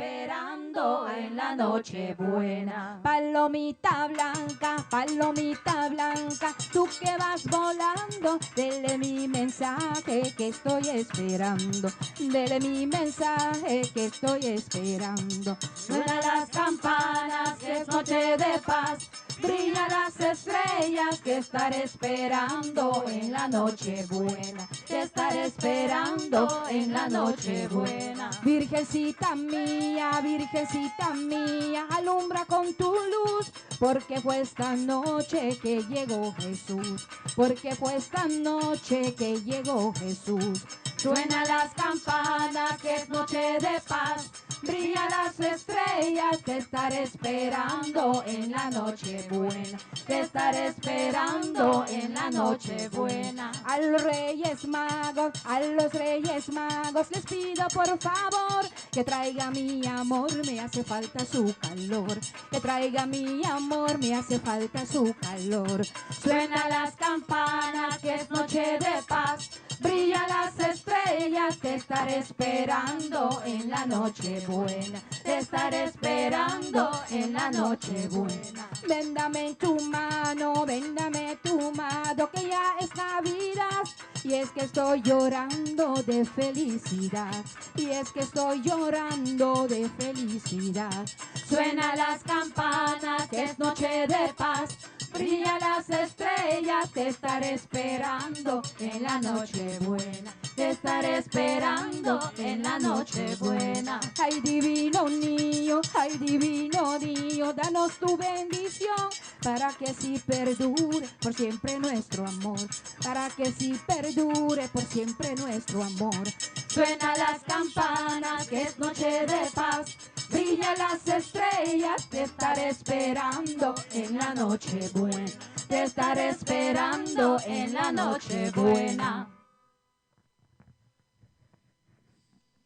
esperando en la noche buena. Palomita blanca, palomita blanca, tú que vas volando, dele mi mensaje que estoy esperando. Dele mi mensaje que estoy esperando. Suena las campanas, que es noche de paz. Brilla las estrellas que estaré esperando en la noche buena. Te estaré esperando en la noche buena. Virgencita mía, virgencita mía, alumbra con tu luz, porque fue esta noche que llegó Jesús. Porque fue esta noche que llegó Jesús. Suena las campanas, que es noche de paz. Brilla las estrellas, te estaré esperando en la noche buena. Te estaré esperando en la noche buena. A los reyes magos, a los reyes magos les pido por favor que traiga mi amor, me hace falta su calor. Que traiga mi amor, me hace falta su calor. Suena las campanas, que es noche de paz. Brilla las estrellas, te estaré esperando en la noche buena. Te estaré esperando en la noche buena. Véndame tu mano, véndame tu mano, que ya es Navidad. Y es que estoy llorando de felicidad. Y es que estoy llorando de felicidad. Suena las campanas, que es noche de paz. Brilla las estrellas, te estaré esperando en la noche buena. Te estaré esperando en la noche buena. Ay, divino niño, ay, divino niño, danos tu bendición para que así perdure por siempre nuestro amor. Para que así perdure por siempre nuestro amor. Suena las campanas, que es noche de paz. Brilla las estrellas, te estaré esperando en la noche buena. Te estaré esperando en la noche buena.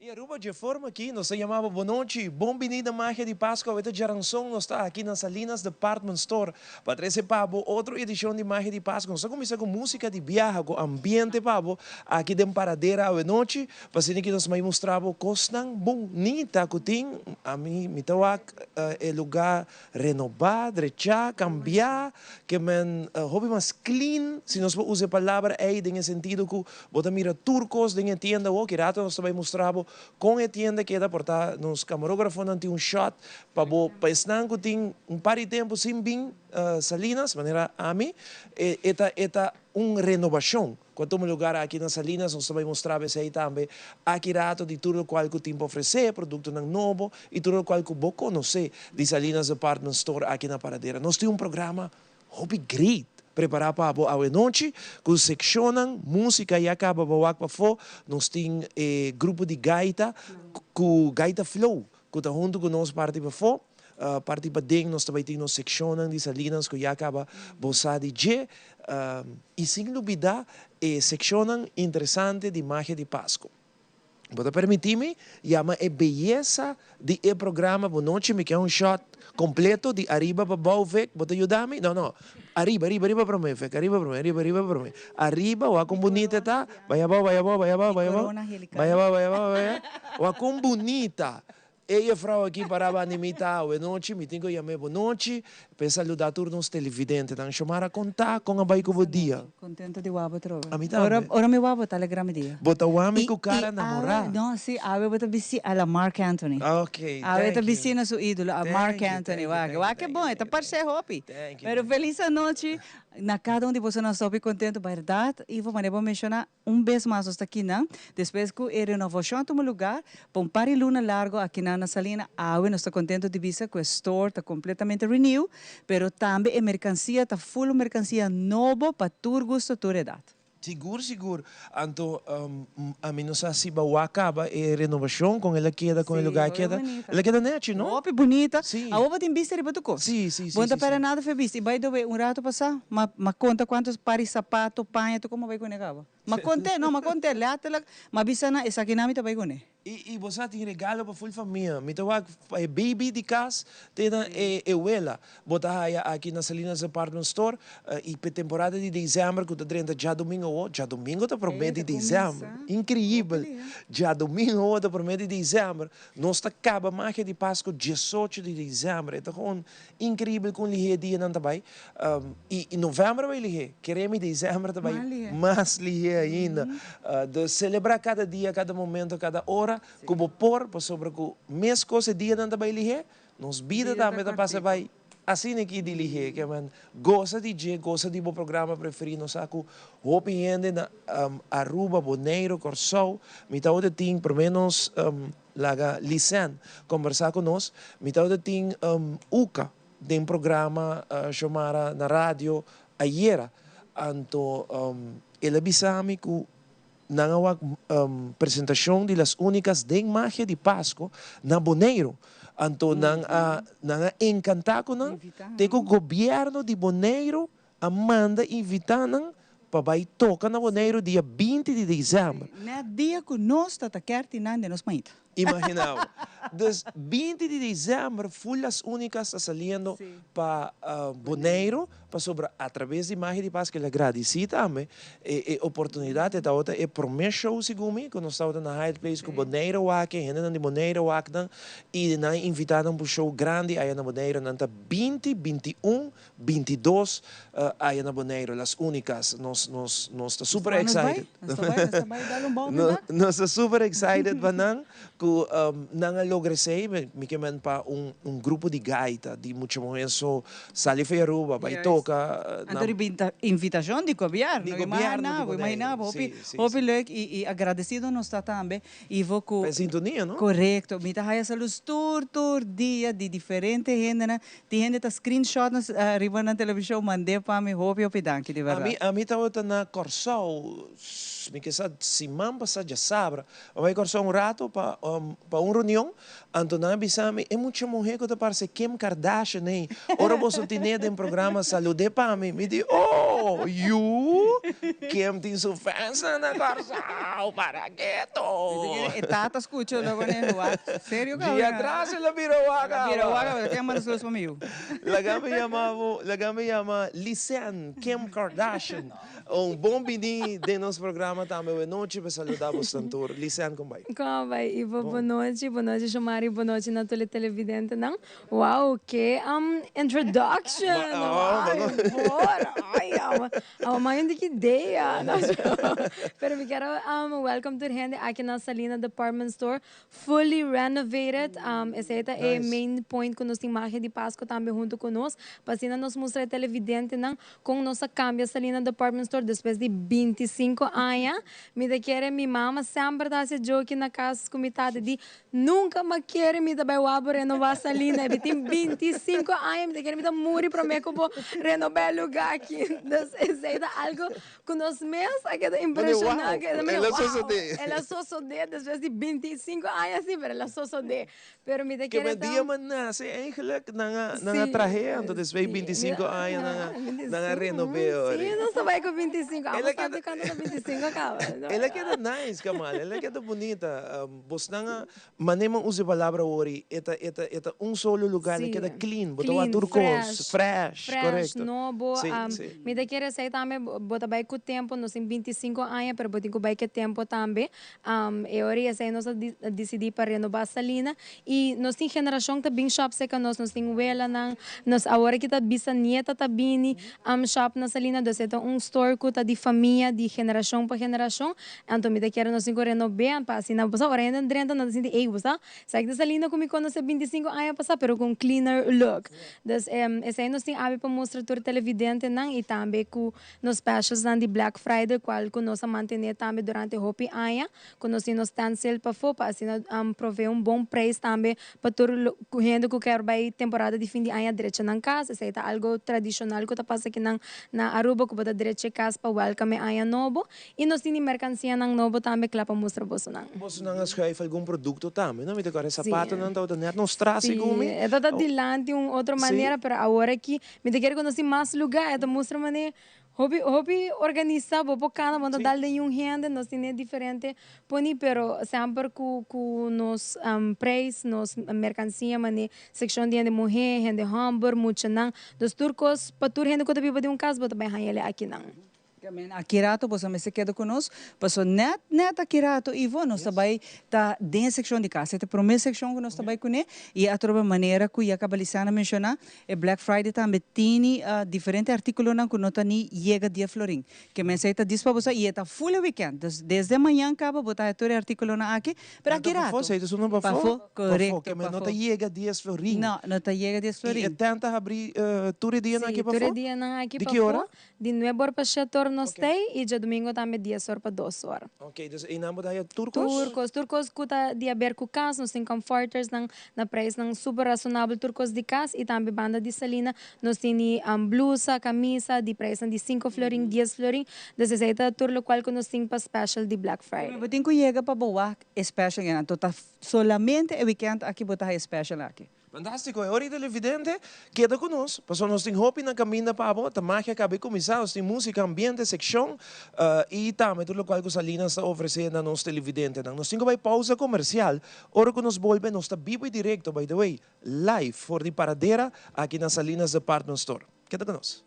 Y Aruba dje forma aki nos ta yama bo bonochi, bon bini na Magia di Pasco. Awe ta djaranson nos ta aki na Salinas Department Store pa trece pa bo otro edicion di Magia di Pasco. Nos ta cuminsa cu musica di biaha, cu ambiente pa bo aki den Paradera awe nochi. Pa asina ki nos mai mustra bo cosnan bunita cu tin. Ami mi ta wak e lugar renobá, drechá, cambiá, ke men hopi mas clean, si nos por usa e palabra ei den e sentido cu bo ta mira tur cos den e tienda awor. Ki rato nos ta bay mustra bo con e tienda keda, por ta nos camarografonan tin un shot pa bo, pa esnan cu tin un par di tempo sin bin Salinas, manera ami, e ta e ta un renobacion. Ku a tuma lugar aki na Salinas, nos ta bai mustra bo esei tambe aki rato di tur lokual ku tin pa ofresé, produktonan nobo i tur lokual ku bo konosé di Salinas Department Store aki na Paradera. Nos tin un programa hopi great prepará pa bo awe nochi ku sekshonnan, músika ya kaba bo wak pafó, nos tin e grupo di gaita ku Gaita Flow ku ta huntu ku nos parti pafó. Parti paden nos ta bai tin nos sekshonnan di Salinas ku ya kaba bo sa di dje i sin lubida e sekshonnan interesante di Magia di Pasku. Bo ta permití mi yama e beyesa di e programa bo nochi? Mi ke un shot kompleto di ariba pa bou, Vic. Bo ta yuda mi? No, no. Ariba, ariba, ariba promé, Vic. Ariba promé, ariba, ariba promé. Ariba, wak kon bunita e ta. Bai abou, bai abou, bai abou, bai abou. Bai abou, bai abou, bai abou. Wak kon bunita. E jefrouw aki para banda mi ta awe nochi, mi tin ku yam'é bo nochi pa e saludá tur nos televidentenan. Shomara kon ta? Kon a bai ku bo dia? Kontento di wak bo trobe. Ami tambe. Ora ora mi wak bo ta alegrá mi dia. Bo ta wak mi ku kara namorá. No, si, awe bo ta bisti a la Marc Anthony. Ok, thank you. Awe ta bisti na su ídolo, a Marc Anthony. Wak, wak ke bon, e ta parsé hopi. Thank you. Pero felis anochi na kada un di boso nan sta hopi kontento, bèrdat Ivo, manera bo a menshoná, Un bes mas nos ta kinan, despues ku e renovashon a tuma lugar pa un par di luna largo akinan na Salina, awe nos ta kontento di bisa ku e store ta kompletamente renew, pero tambe e merkansia ta full merkansia nobo pa tur gusto, tur edat. Sigur sigur, anto ami no sa si Bawa kaba e renovashon, kon el a keda, kon e lugar a keda, el a keda nechi no? Hopi bunita, Si. Awor bo tin bista riba tur kos. Si, si, si, Bo no ta si, pèrdè si. nada for e bista. I by the way, un rato pasá, m'a konta kuantu par di sapato, paña, tur komo bai kuné kaba. M'a kont'é, no, m'a kont'é letterlijk, m'a bisa nan esaki nan mi ta bai kuné. I bo sa tin regalo pa ful famia. Mi ta wak pa e baby di cas te na e wela. Bo ta haya aki na Salinas Department Store i p'e temporada di december cu ta drenta djadomingo awo. Djadomingo ta prome di december. Increibel. Djadomingo awo ta prome di december. Nos ta caba magia di Pasco diesocho di december. E ta gewoon Increibel con lihé dianan ta bai. Y november a bai lihé. Kere mi december ta bai mas lihé ainda. Dus celebra cada dia, cada momento, cada ora cu bo por, pasobra cu mescos e dianan ta bai lihé, nos bida tambe ta pasa bai asina aki di lihé. Ke men goza di dje, goza di bo programa preferi. Nos sa cu hopi hende na Aruba, Boneiru, Corsou, mi tabata tin por menos Laga Lisèn kombersá ku nos. Mi tabata tin Uka den programa Xiomara na radio ayera. Anto el a bisa mi ku nan a wak presentashon di Las Únicas den Magia di Pasco na Boneiru. Anto nan a nan a enkantá ku nan te ku gobièrnu di Boneiru a manda invitá nan pa bai toka na Boneiru dia 20 di desèmber. Nèt dia ku nos ta ta kèrti nan den nos maita. Imaginá bo. Dus 20 di desèmber ful Las Únicas ta saliendo pa Boneiru pasobra atrabes di Magia di Pasku el a gradisí tambe e oportunidat. E tabata e promé show segun mi ku nos tabata na Hyatt Place ku Boneiru wak, e hendenan di Boneiru wak nan i nan a invitá nan pa un show grandi aya na Boneiru. Nan ta 20, 21 22 aya na Boneiru, Las Únicas. Nos, nos, nos ta super excited. Nos ta bai, nos ta bai dal un bouw vandaag. Nos ta super excited pa nan ku nan a logra esei. Mi ke men pa un, un grupo di gaita di mucha muher so sali for Aruba bai toka. Anto riba invitashon di gobièrnu. Di gobièrnu di Boneiru. Imagina bo, hopi, hopi leuk i agradesido nos ta tambe. Ivo ku. Pa e sintonia, no? Korekto. Mi ta haya salus tur tur dia di diferente hendenan. Tin hende ta screenshot nos riba nan televishon mand'é pa mi. Hopi hopi danki di bèrdat. Ami ami tabata na Kòrsou mi ke sa siman pasá djasabra. Mi a bai Kòrsou un rato pa pa un reunion. Anto nan a bisa mi e mucha muhé ku ta parse Kim Kardashian ei ora boso tin'é den programa salud'é pa mi. Mi di oh yu Kim tin su fansnan na Kòrsou para keto. E tata skucha logo ne wak serio Dje atras el a bira wak awa. Bira wak awa ken manda saludos pa mi yu. Laga mi yama bo laga mi yama Lisèn Kim Kardashian. Un bon bini den nos programa tambe awe nochi pa saluda bo Santur. Lisèn kon bai? Kon bai Ivo bon nochi bon nochi Shomari bon nochi na tur e televidentenan. Wow ke introduction ay por ay awa mai un diki idea pero mi kier a welcome tur hende aki na Salina Department Store Fully renovated, esei ta e main point ku nos tin magia di Pasco tambe huntu ku nos, pa asina nos mustra e televidentenan kon nos a kambia Salina Department Store despues di 25 aña. Mi ta kere mi mama semper ta hasi joki na kas ku mi tata di nunka m'a kere mi ta bai wak bo renobá Salina, e bi tin 25 aña mi ta kere mi ta muri promé ku bo renobá e lugá aki. Dus esei ta algo Ku nos mes a keda impreshoná. Wow, el a sosodé. El a sosodé despues di 25 aña, sí, pero el a sosodé. Pero mi ta kere ta. Ke dia mi a nase eigenlijk nan a nan a trah'é, anto despues di 25 aña nan a nan a renob'é ora. Sí, nos ta bai ku 25. Amo sa di kuantu ta 25 kaba. El a keda nice, kamal. El a keda bunita. Bosnan a Mane mi usa e palabra awor-i, e ta, e ta, e ta un solo lugar, e keda clean, bo ta wak tur cos, fresh, Fresh, correcto. nobo. Sí, sí. Mi ta kere esei tambe, bo ta bai cu tempo, nos tin 25 aña, pero bo tin cu bai cu e tempo tambe. E ora esei nos a dicidi pa renoba Salina y nos tin generacion ta bin shop cerca nos, nos tin welanan, nos awor aki ta bisanieta ta bini shop na Salina, dus e ta un store cu ta di famia, di generacion pa generacion. Anto mi ta kere nos tin ku renob'é pa asina bo sa ora hende drenta nan ta sinti ey bo sa esaki ta Salina ku mi konosé 25 aña pasá pero ku un cleaner look. Dus esei nos tin abi pa mustra tur televidentenan y tambe ku nos specialsnan di Black Friday kual ku nos a mantené tambe durante hopi aña ku nos tin nos tent sale pafó pa asina provee un bon prijs tambe pa tur hende ku kier bai temporada di fin di aña drecha nan kas. Esei ta algo tradishonal ku ta pasa akinan na Aruba ku bo ta drecha e kas pa welcome e aña nobo. I nos tin di merkansianan nobo tambe kla pa mustra bosonan. Bosonan a schuif algun produkto tambe, no? Mi ta kòrda e sapatonan tabata nèt nos tras segun mi. Sí, e tabata dilanti un otro manera, pero awor aki mi ta kere ku nos tin mas lugá, e ta mustra manera Hopi hopi organisa bo por cana bo ta dal den un hende nos tene diferente poni pero semper cu cu nos prijs nos mercancia mane seccion di hende muhe hende homber muchanan dus tur cos pa tur hende cu ta biba den un cas bo ta bay haña el akinan. Amen. Aki rato boso mester keda ku nos, paso nèt nèt aki rato Ivo nos ta bai ta den e sekshon di kas. E ta e promé sekshon ku nos ta bai kuné i atrobe manera ku ya kaba Lisana menshoná e Black Friday tambe tini diferente artíkulonan ku no ta ni yega dia florin. Ke mester ei ta dis pa bo sa i e ta full e wikènt. Dus desde mañan kaba bo ta haña tur e artíkulonan aki, pero aki Pafó, rato. esei ta suma pafó? Pafó, Pafó, korekto, ke men no pafó. ta yega dies florin. No, no ta yega dies I e florin. tènt ta habrí tur e dianan Sí, aki tur e pafó? dianan aki Di ki ora? pafó. Di nuebe or pa shete or nos ta ei i djadumingo tambe dies or pa dos or. Ok, dus einan bo ta haya tur kos? Tur kos, tur kos ku ta di haber ku kas, nos tin comfortersnan na preisnan super rasonabel tur kos di kas i tambe banda di Salina nos tini blusa, kamisa di preisnan di sinku florin, dies florin, dus esei ta tur lokual ku nos tin pa special di Black Friday. Bo tin ku yega pa bo wak e special einan, anto ta solamente e weekend aki bo ta haya e special aki. Fantástiko, e ora ei televidente, keda ku nos, pasobra nos tin hopi na kaminda pa bo, ta magia kaba e kuminsá, nos tin músika, ambiente, sekshon, i tambe tur lokual ku Salinas ta ofresé na nos televidentenan. Nos tin ku bai pousa komersial, ora ku nos bolbe nos ta bibu i direkto, by the way, live for di Paradera aki na Salinas Department Store. Keda ku nos.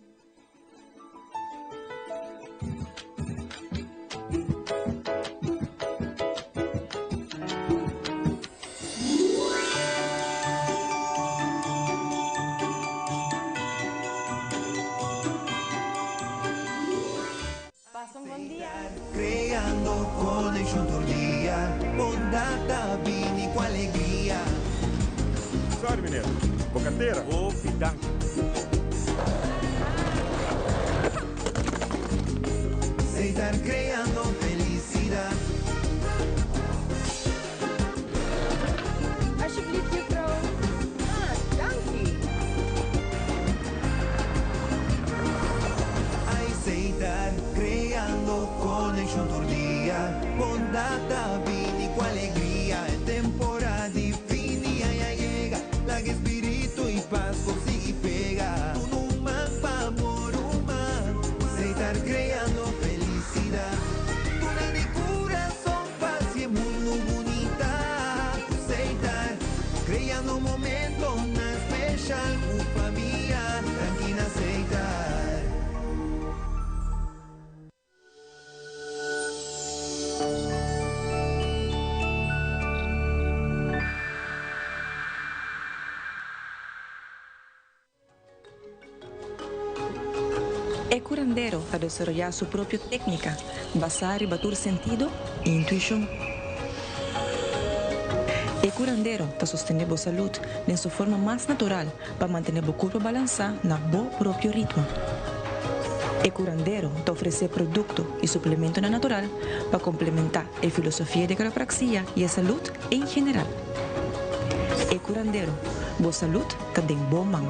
Pasa un bon dia. Creando conexion tur dia, bondad ta bini cu alegria. Sorry meneer, bo cartera. Hopi danki. Seitar creando felicidad. Alsjeblieft juffrouw. Ah, danki. Seitar creando conexion tur dia, bondad ta bini cu alegria. E temporada di fin di aña yega, laga e spiritu y Pasco sigui pega. Duna un man pa bo ruman, Seitar creando felicidad. Duna di curason pa haci e mundo bunita. Cu Seitar, creando momentonan special cu famia. Danki na Seitar. E curandero ta desaroyá su propio técnica basá riba tur sentido i intuishon. E curandero ta sostené bo salud den su forma mas natural pa mantené bo kurpa balansá na bo propio ritmo. E curandero ta ofresé produkto i suplementonan natural pa komplementá e filosofia di quiropraxia i e salud en general. E curandero, bo salud ta den bo man.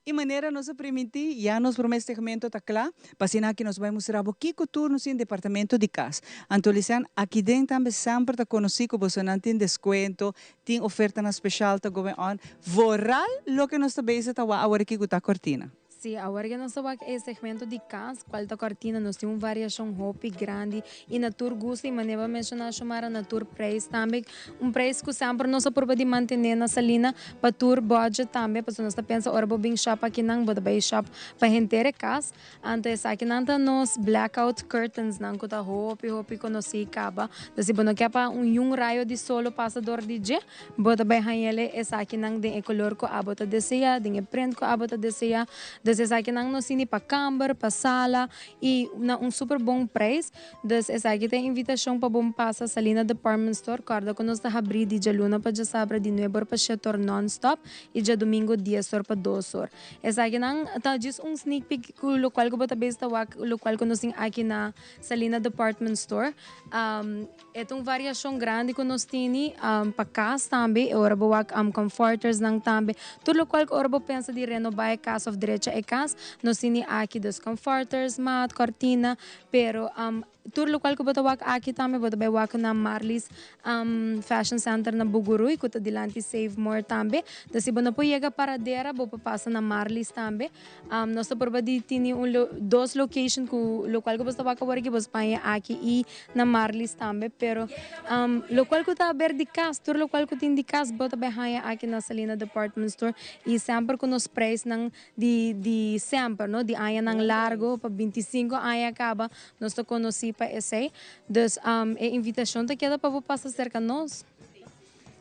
I manera nos a primintí, ya nos promé segmento ta kla, pa asina aki nos bai mustra bo kiko tur nos tin departamento di kas. Anto Lisanne, aki den tambe semper ta konosí ku bosonan tin deskuento, tin ofertanan speshal ta going on. Vooral loke nos ta bezig ta wak awor aki ku ta kortina. Sí, awor ke nos ta wak e segmento di kas, kual ta kortina, nos tin un variashon hopi grandi i na tur gusto i manera bo a menshoná Shomara na tur preis tambe. Un preis ku semper nos a purba di mantené na Salina pa tur budget tambe, pasobra nos ta pensa ora bo bin shop akinan bo ta bai shop pa henter e kas. Anto esakinan ta nos blackout curtainsnan ku ta hopi hopi konosí kaba. Entonces si bo no ke pa un yun rayo di solo pasa dor di dje, Bo ta bai hañ'el esakinan den e kolor ku abo ta deseá, den e prent ku abo ta deseá. Dus esakinan nos tini pa kamber, pa sala i na un super bon preis. Dus esaki ta e invitashon pa bo pasa Salina Department Store. Kòrda ku nos ta habrí di djaluna pa djasabra di nuebe or pa shete or nònstòp i djadumingu dies or pa dos or. Esakinan ta djis un sneak peek ku lokual ku bo ta bes ta wak lokual ku nos tin aki na Salina Department Store. E ta un variashon grandi ku nos tini pa kas tambe, e ora bo wak comfortersnan tambe. Tur lokual ku ora bo pensa di renobá e kas òf drecha e. e cas, nos tin aki dus comforters, mat, cortina, pero tur locual cu bo ta wak aki tambe bo ta bay wak na Marlies Fashion Center na Bugurui cu ta dilanti Save More tambe. Dus si bo no por yega Paradera, bo por pasa na Marlies tambe. Nos ta proba di tini un lo, dos location cu locual cu bo ta wak awor aki bo paña aki y na Marlies tambe. Pero locual cu ta haber di cas, tur locual cu tin di cas bo ta bay haya aki na Salina Department Store y semper cu nos prijsnan di semper, no, di añanan largo, pa 25 aña caba nos ta conoci pa esey. Dus e invitacion ta keda pa bo pasa cerca nos.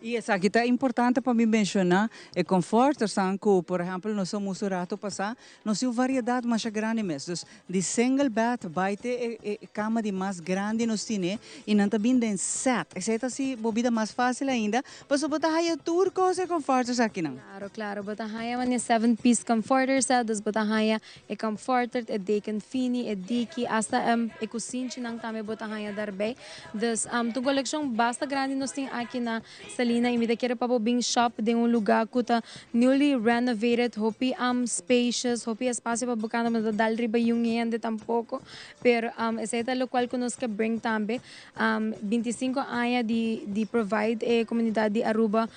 Y esaki ta importante pa mi menciona, e comforters cu, por ehempel, nos a rato pasa, nos tin variedad mas grandi mes. Dus di single bed, bay te e cama di mas grandi nos tin, y nan tambe den set. Esey ta asina, bo bida mas facil ainda, paso bo ta haya tur cos e comforters aki nan. Claro, bo ta haya un seven piece comforter set, dus bo ta haya e comforter, e deken fini, e diki, hasta e cusinchi nan tambe bo ta haya daarbij. Dus un coleccion basta grandi nos tin aki na Salina y mi ta kier pa bin shop den un lugar cu ta newly renovated, hopi spacious, hopi espacio pa bo cana, no dal riba un hende tampoco, pero esey ta locual cu nos kier bring tambe. 25 aña di provide e comunidad di Aruba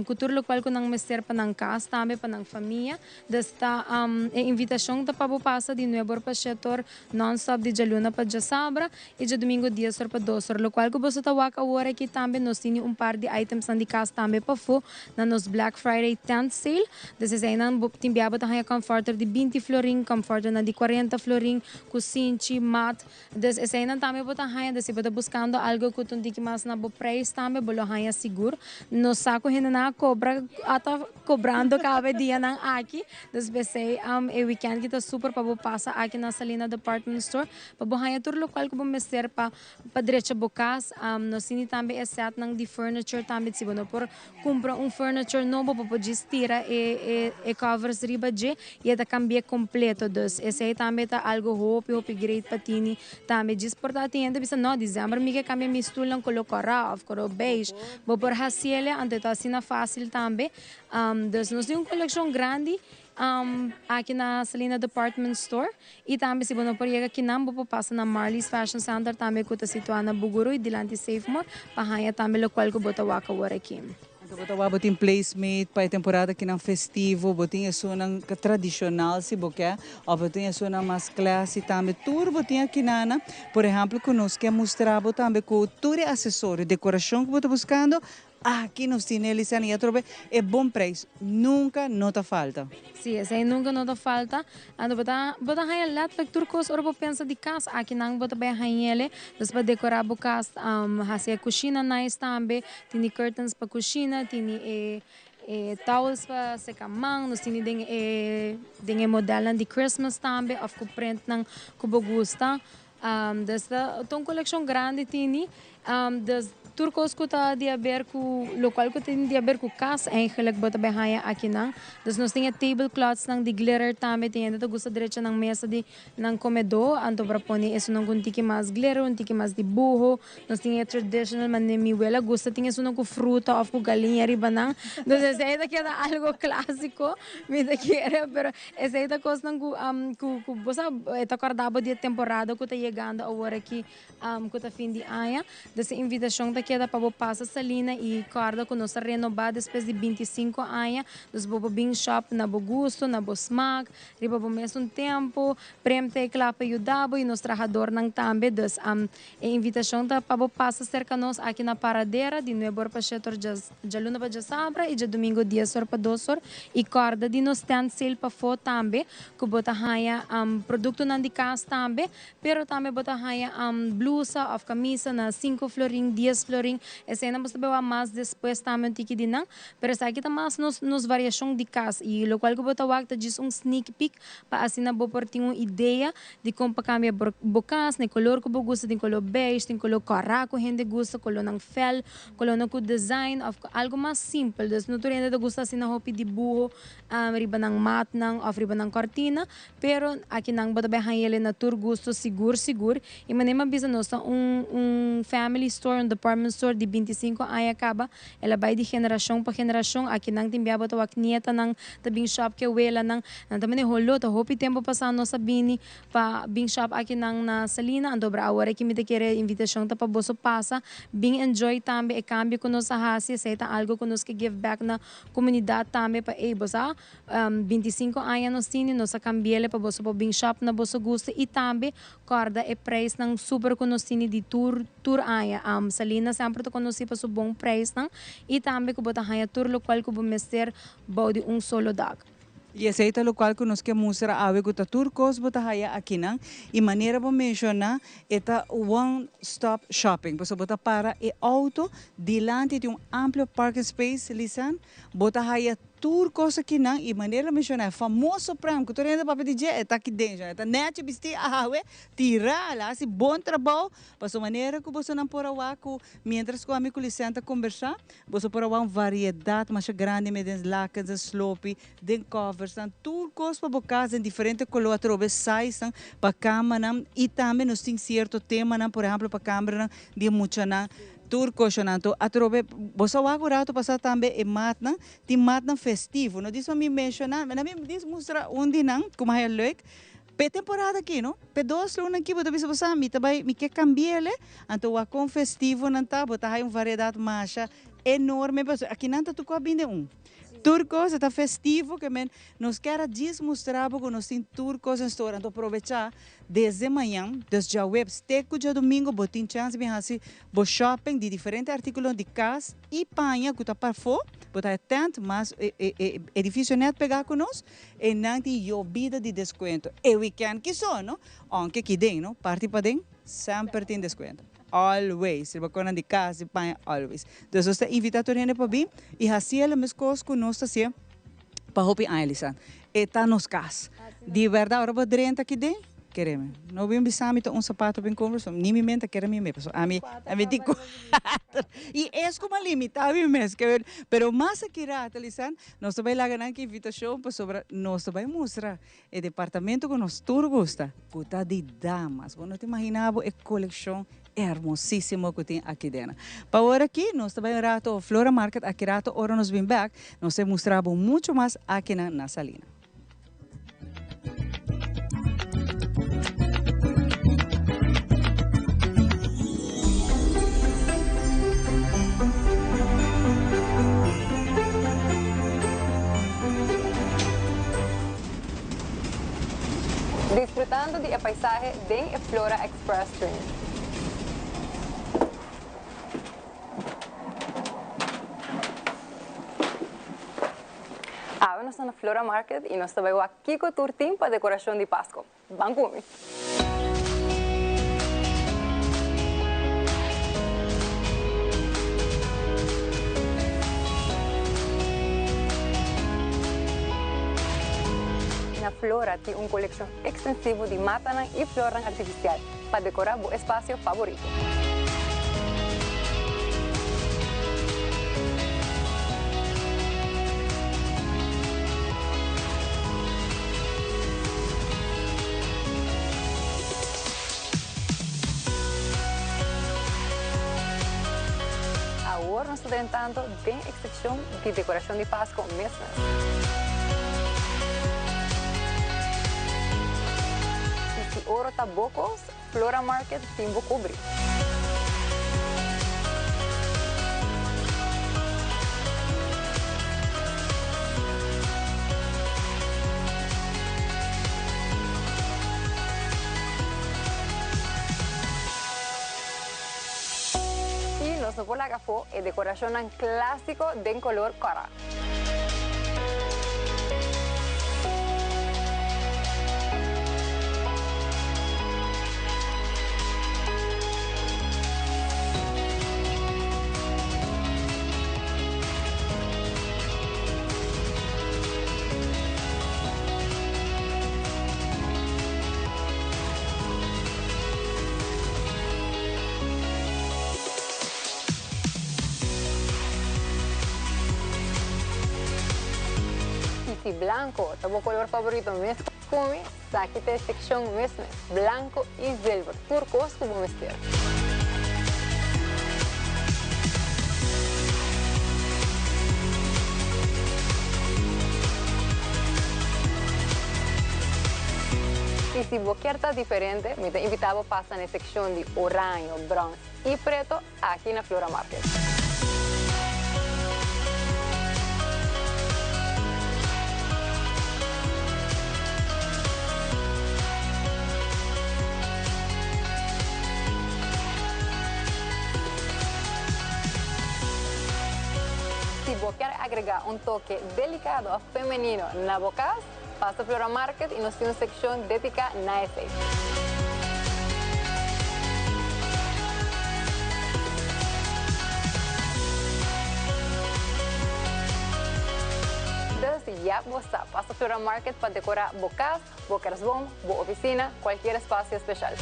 cu tur locual cu nan mester pa nan cas tambe, pa nan famia. Dus ta e invitacion ta pa pasa di 9 or pa 7 or non-stop di dialuna pa diasabra y diadomingo 10 or pa 2 or. Locual cu bo ta wak awor aki tambe, nos tin un par di items di cas tambe pafo na nos Black Friday tent sale. Dus esey nan tin biaba ta haya comforter di 20 florin, comforter na di 40 florin, cusinchi, mat. Dus esey nan tambe bo ta haya, dus si bo ta buscando algo cu ta un tiki mas na bo prijs tambe, bo lo haya sigur. Nos sa cu hende nan cobra, ata cobrando cada dia nan aki. Dus p'esey e weekend cu ta super pa bo pasa aki na Salina Department Store, pa bo haya tur locual cu bo mester pa drecha bo cas. Nos tin tambe e set nan di furniture tambe, si bo no por cumpra un furniture nobo, bo por tira e covers riba dje y ta cambia completo. Dus esey tambe ta algo hopi hopi great pa tini tambe. Djis por ta tin hende bisa, "No, december mi kier cambia mi stoel na color cora of color beige." Bo por haciele, anto ta asina facil tambe. Dus nos tin un coleccion grandi aki na Salina Department Store y tambe si bo no por yega akinan, bo por pasa na Marley's Fashion Center tambe cu ta situa na Bugurui dilanti Save More pa haya tambe locual cu bo ta wak awor aki. Anto bo ta bo tin placemat pa e temporada aki nan festivo, bo tin esunnan tradicional si bo kier, of bo tin esunnan mas classy tambe. Tur bo tin aki nana, por ehempel, cu nos kier mustra bo tambe cu tur e accesorio, decoracion cu bo ta buscando, aki nos tin, Elisane, y atrobe e bon prijs. Nunca no ta falta. Si, esey nunca no ta falta. Anto bo ta haya letterlijk tur cos ora bo pensa di cas. Aki nan bo ta bay hayele. Dus pa decora bo cas, haci cushina nice tambe. Tin curtains pa cushina, tin e towels pa seca man, nos tin den e model di Christmas tambe, of cu print nan cu bo gusta. Dus ta un coleccion grandi tini. Dus tur cos cu ta di haber cu locual cu tin di haber cu cas eigenlijk bo ta bay haya aki nan. Dus nos tin tablecloths nan di glitter tambe, tin hende ta gusta drecha nan mesa di nan comedor, anto pa pone esunnan cu un tiki mas glitter, un tiki mas dibuho. Nos tin traditional, manera mi wela gusta tin esunnan cu fruta of cu galiña riba nan. Dus esey ta keda algo clasico, mi ta kere, pero esey ta cos nan cu bo ta corda bo di temporada cu ta yegando awor aki, cu ta fin di aña. Dus e invitacion ta keda pa bo pasa Salina y corda cu nos a renoba despues di 25 aña. Dus bo bin shop na bo gusto, na bo smaak, riba bo mes un tempo, Prem ta cla pa yuda bo y nos trahadornan tambe. Dus e invitacion ta pa bo pasa cerca nos aki na Paradera di 9 or pa 7 or dialuna pa diasabra y diadomingo 10 or pa 2 or. Y corda di nos tent sale pafo tambe, cu bo ta haya productonan di cas tambe, pero tambe bo ta haya blusa of camisa na 5 florin, 10 florin. Esey nan bo ta mas despues tambe un tiki di nan, pero esaki ta mas nos variacion di cas y locual cu bo ta wak ta just un sneak peek pa asina bo por tin un idea di con pa cambia bo cas, ne color cu bo gusta, tin color beige, tin color cora cu hende gusta, color nan fel, color nan cu design of algo mas simpel. Dus no tur hende ta gusta asina hopi dibuho riba nan mat nan of riba nan cortina, pero aki nan bo ta bay hayele na tur gusto sigur sigur. Y manera mi a bisa, nos ta un family store, un department. Department Store di 25 aña caba, el a bay di generacion pa generacion. Aki nan tin bia bo ta wak nietanan ta bin shop cu welanan. Nan ta mane holo ta hopi tempo pasa nos a bini pa bin shop aki nan na Salina. Anto bra awor aki mi ta kere invitacion ta pa boso pasa bin enjoy tambe e cambio cu nos a haci. Esey ta algo cu nos ke give back na comunidad tambe pa ey bo sa 25 aña nos tini nos a cambiele pa boso por bin shop na boso gusto y tambe corda e prijsnan super cu nos tini di tur tur aña. Salina semper ta conoci pa su bon prijsnan y tambe cu bo ta haya tur locual cu bo mester bou di un solo dak. Y esey ta locual cu nos ke mustra awe cu ta tur cos bo ta haya akinan y manera bo menciona e ta one stop shopping pasobra bo ta para e auto dilanti di un amplio parking space Lisan bo ta haya tur cos akinan y manera lo menciona e famoso pram cu tur hende papia di dje e ta aki den e ta nechi bisti awe tira el a haci bon trabou pasobra manera cu bosonan por a wak cu mientras cu ami cu Lisan ta combersa boso por a wak un variedad masha grandi me den lakens en slopi den coversnan tur cos pa bo cas den diferente color atrobe sizenan pa camanan y tambe nos tin cierto temanan por ehemplo pa cambernan di muchanan tur coshonan anto atrobe bo sa wak un rato pasa tambe e matnan tin matnan festivo no dis mi menciona mi dis mustra un di nan cu mi haya leuk p'e temporada aki no p'e dos luna aki bo ta bisa bo sa mi ta bay mi ke cambiele anto wak con festivo nan ta bo ta haya un variedad masha enorme pasobra akinan ta tur cu a bini un tur cos ta festivo ke men nos kier a djis mustra bo cu nos tin tur cos en store anto probecha desde mañan dus djaweps te cu djadomingo bo tin chance bin haci bo shopping di diferente articulo di cas y paña cu ta pafo bo ta tent mas e edificio net pega cu nos e nan tin yobida di descuento e weekend kiso no aunke kiden no parti paden semper tin descuento. Always, riba konan di kas di paña always. Dus nos ta invitá tur hende pa bin i hasi el meskos ku nos ta hasié pa hopi aña Lisan. E ta nos kas. Di bèrdat ora bo drenta aki den, kere mi. No bin bisa mi ta un sapato bin kumpra so ni mi mente a kere mi mes pasobra ami ami tin kuater i es ku mi a limitá mi mes pero mas aki rato Lisan nos ta bai laga nan ki invitashon pasobra nos ta bai mustra E departamento ku nos tur gusta, ku ta di damas. Bo no ta imaginá bo e kolekshon hermosísimo ku tin aki dena. Pa ora aki nos ta bai un rato Flora Market, aki rato ora nos bin bèk nos ta mustra bo muchu mas akinan na Salina. Disfrutando di e paisahe den e Flora Express Train. Awe nos ta na Flora Market y nos ta bay wak kico tur tin pa decoracion di Pasco. Ban cu mi! Na Flora tin un coleccion extensivo di matanan y flornan artificial pa decora bo espacio favorito. Awor nos ta drentando den e seccion di decoracion di Pasco mes mes. Y si oro ta bo cos, Flora Market tin bo cubri. Y nos no por laga afó e decoracionnan clásico den color cora. Y si blanco ta bo color favorito mes cu mi, saki ta e seccion mes mes, blanco y zilver, tur cos cu bo mester. Y si bo kier ta diferente, mi ta invita bo pasa na e seccion di oraño, brons y preto aki na Flora Market. Si bo kier agrega un toke delicado of femenino na bo cas, pasa Flora Market y nos tin un seccion dedica na esey. Dus ya bo sa, pasa Flora Market pa decora bo cas, bo kerstboom, bo oficina, cualkier espacio special.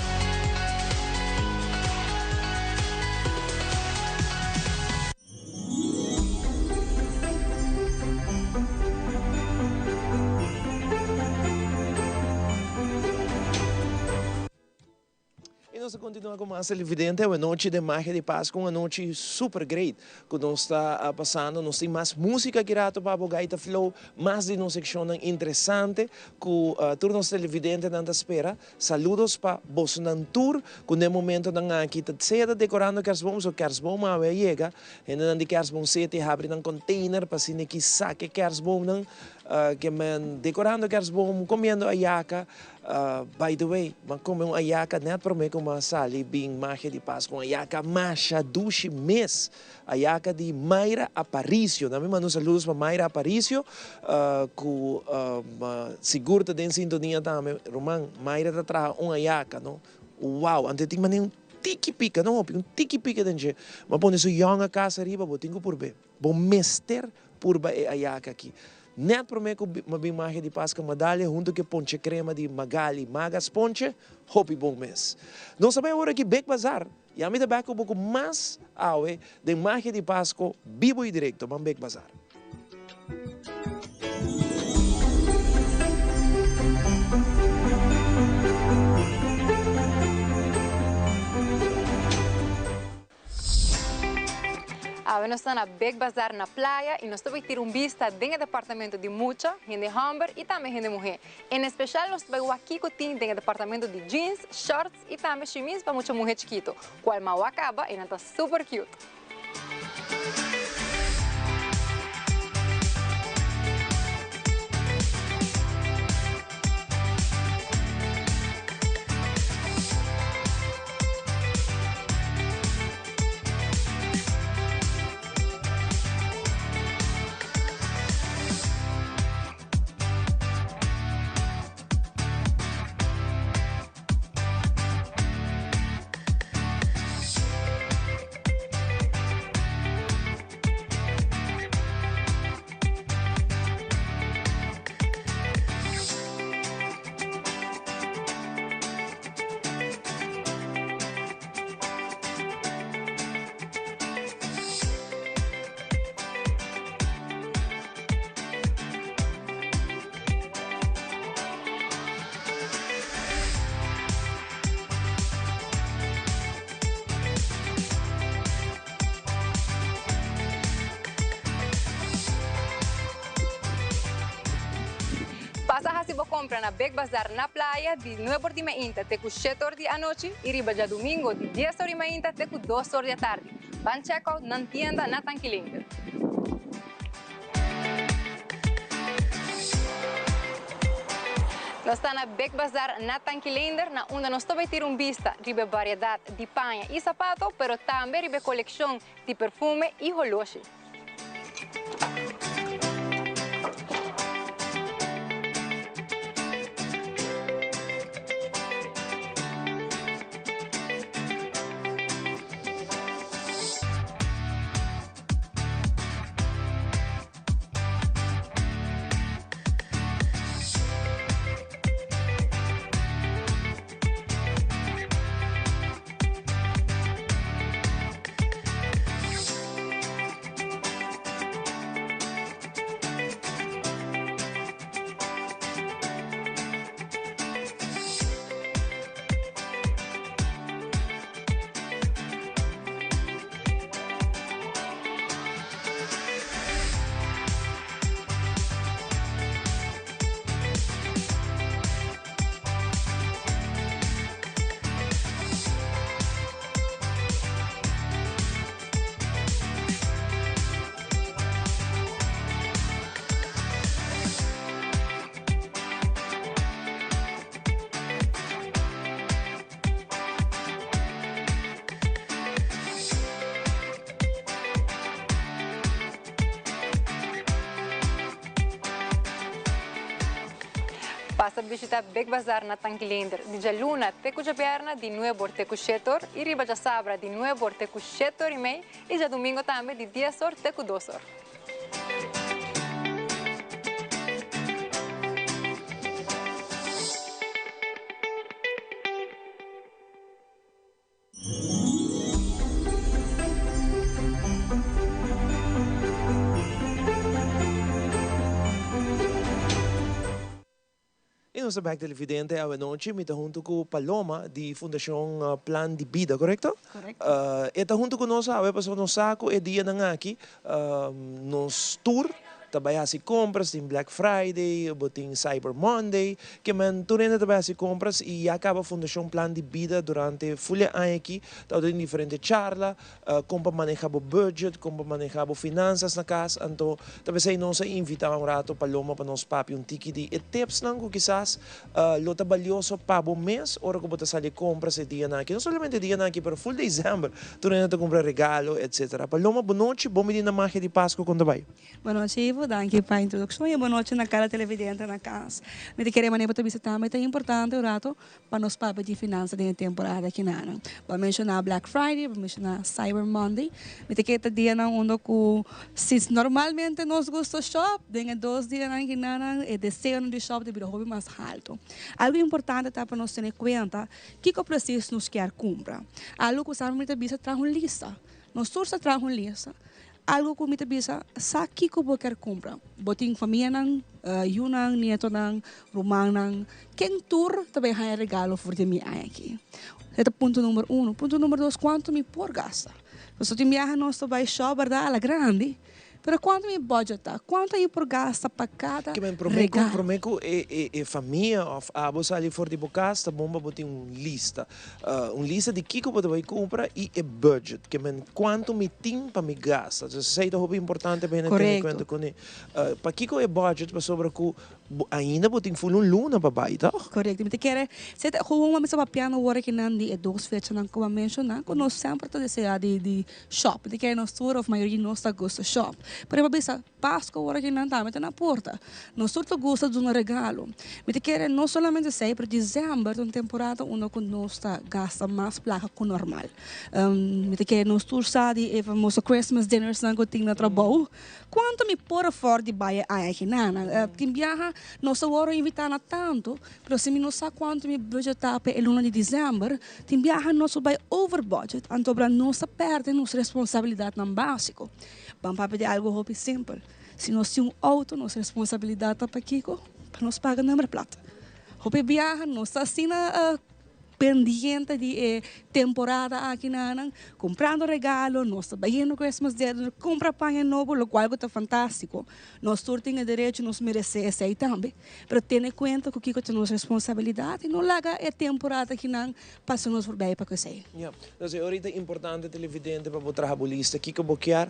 Y nos ta continua cu mas televidente. Awe nochi den Magia di Pascu, un anochi super great cu nos ta pasando. Nos tin mas musica aki rato pa bo Gaita Flow, mas di nos seccionnan interesante cu tur nos televidentenan ta spera. Saludos pa bosonan tur cu den momentonan aki ta sea ta decorando kerstboom, so kerstboom awe a yega. Hendenan di Kerstboom City habri nan container pa asina ki saca e kerstboomnan ke men decorando kerstboom, comiendo ayaca. By the way, m'a come un ayaca net prome cu m'a sali bin Magia di Pascu, un ayaca masha dushi mes. Ayaca di Mayra Aparicio. Na mi manda un saludos pa Mayra Aparicio cu sigur ta den sintonia tambe. Ruman, Mayra ta traha un ayaca, no? Wow! Anto e tin manera un tiki pica, no hopi, un tiki pica den dje. M'a pone su yong a casa riba, bo tin cu purbe. Bo mester purba e ayaca aki. Net prome cu m'a bin Magia di Pasca Madalia hunto cu e ponche crema di Magali Magas Ponche, hopi bon mes. Nos ta bay awor aki Big Bazaar. Y ami ta bek cu bo cu mas awe den Magia di Pasco bibo y directo. Ban Big Bazaar. Awe nos ta na Big Bazaar na Playa y nos ta bay tira un bista den e departamento di mucha, hende homber y tambe hende muhe. En especial nos ta bay wak kico tin den e departamento di jeans, shorts y tambe shimis pa mucha muhe chikito, cual ma wak caba y nan ta super cute. Pasa hasi bo compra na Big Bazaar na Playa di nuebe or di mainta te cu shete or di anochi y riba djadumingo di dies or di mainta te cu dos or di atardi. Ban check out nan tienda na Tankilinker. Nos ta na Big Bazaar na Tankileinder, na unda nos ta bai tira un bista riba e variedad di paña y sapato, pero tambe riba e coleccion di perfume y holoshi. Pasa bishita Big Bazar na Tanki Leendert di djaluna te ku djabièrnè di nuebe or te ku shete or i riba djasabra di nuebe or te ku shete or i mei i djadumingo tambe di dies or te ku dos or. Y nos ta bek televidente awenochi, mi ta hunto cu Paloma di Fundacion Plan di Bida, corecto? Corecto. E ta hunto cu nos awe pasobra nos sa cu e dianan aki nos tur ta bay haci compras, tin Black Friday, bo tin Cyber Monday, ke men tur hende ta bay haci compras y ya caba Fundacion Plan di Bida durante ful e aña aki ta tin diferente charla con pa maneha bo budget, con pa maneha bo finanzas na cas, anto ta pesey nos a invita un rato Paloma pa nos papia un tiki di e tipsnan cu kisas lo ta balioso pa bo mes ora cu bo ta sali compras e dianan aki, no solamente e dianan aki pero ful december tur hende ta cumpra regalo etc. Paloma bonochi, bon bini na Magia di Pasco con ta bay? Bonochi Ivo, danki pa introduccion y bonochi na cada televidente na cas. Mi ta kere manera bo ta bisa tambe ta importante un rato pa nos papia di finansa den e temporada kinanan. Bo a menciona Black Friday, bo a menciona Cyber Monday. Mi ta kere ta dianan unda cu si normalmente nos gusta shop, den e dos dianan kinanan e deseonan di shop ta bira hopi mas halto. Algo importante ta pa nos tene cuenta kico precies nos kier cumpra. Algo cu sa mi ta bisa traha un lista. Nos tur sa traha un lista. Algo ku mi ta bisa, sa kiko bo kier kumpra. Bo tin famianan, yunan, nietonan, rumannan. Ken tur ta bai haña regalo for di mi aña aki? E ta punto number uno. Punto number dos, kuantu mi por gasta? Pasobra tin biaha nos ta bai shop, bèrdat, a la grandi. Pero kuantu mi budget ta? Kuantu mi por gasta pa kada Ke men promé ku regalo? promé ku e e e famia òf abo sali for di bo kas ta bon pa bo tin un lista. Un lista di kiko bo ta bai kumpra i e budget, ke men kuantu mi tin pa mi gasta. Entonces esei ta hopi importante pa hende tene kuenta Korekto. kuné. Pakiko e budget? Pasobra ku bo ainda bo tin ful un luna pa bai, tòg? Korekto. Mi ta kere esei ta gewoon wak mi sa papiando wor akinan di e dos fechanan ku bo a menshoná ku nos semper ta deseá di di shop. Mi ta kere nos tur òf mayoria di nos ta gusta shop. Pero bo bisa Pasco ora ki nan tambe ta na porta. Nos tur ta gusta duna regalo. Mi ta kere no solamente esei, pero december ta un temporada unda ku nos ta gasta mas plaka ku normal. Mi ta kere nos tur sa di e famoso Christmas dinners nan ku tin na trabou. Kuantu mi por afford di bai e aña akinan? Tin biaha nos ta wòrdu invitá na tantu, pero si mi no sa kuantu mi budget ta pa e luna di december, tin biaha nos por bai over budget, anto nos ta pèrdè nos responsabilidatnan básiko. Ban papia di algo hopi simpel. Si nos tin un auto, nos responsabilidad ta pa kico? Pa nos paga nummerplaat. Hopi biaha nos ta asina pendiente di e temporada aki nanan, comprando regalo, nos ta bayendo Christmas dinner, compra paña nobo, locual cu ta fantastico. Nos tur tin e derecho, nos merece esey tambe. Pero tene cuenta cu kico ta nos responsabilidad y no laga e temporada akinan Pasa nos voorbij pa kusei. Ya, entonces e ora ta importante televidente pa bo traha bo lista kiko bo kier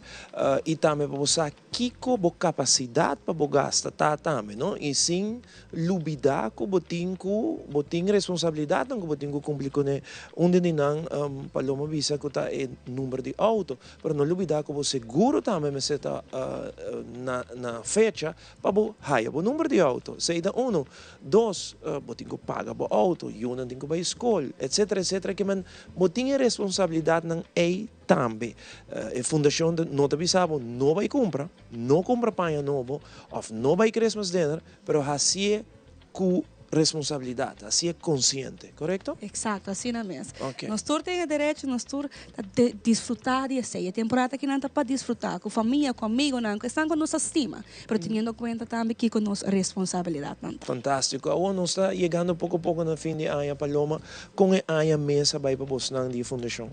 y tambe pa bo sa kiko bo capacidad pa bo gasta ta tambe no y sin lubida cu bo tin cu bo tin responsabilidadnan cu bo tin cu cumpli cune. Un di nan Paloma bisa cu ta e number di auto pero no lubida cu bo seguro tambe mester ta na na fecha Pa bo haya bo number di auto, esei ta uno. Dos, bo tin ku paga bo auto, yunan tin ku bai skol, etsetera, etsetera. Ke men bo tin e responsabilidatnan ei tambe. E fundashon ta no ta bisa bo no bai kumpra, no kumpra paña nobo òf no bai Christmas dinner, pero hasié ku responsabilidat, hasié konsiente, korekto? Eksakto, asina mes. Ok. Nos tur tin e derecho, nos tur ta disfrutá di esei. E temporada akinan ta pa disfrutá ku famia, ku amigonan, ku esnan ku nos ta stima, pero teniendo kuenta tambe kiko nos responsabilidatnan ta. Fantástiko. Awor nos ta yegando poko poko na fin di aña, Paloma. Kon e aña mes a bai pa bosnan di e fundashon?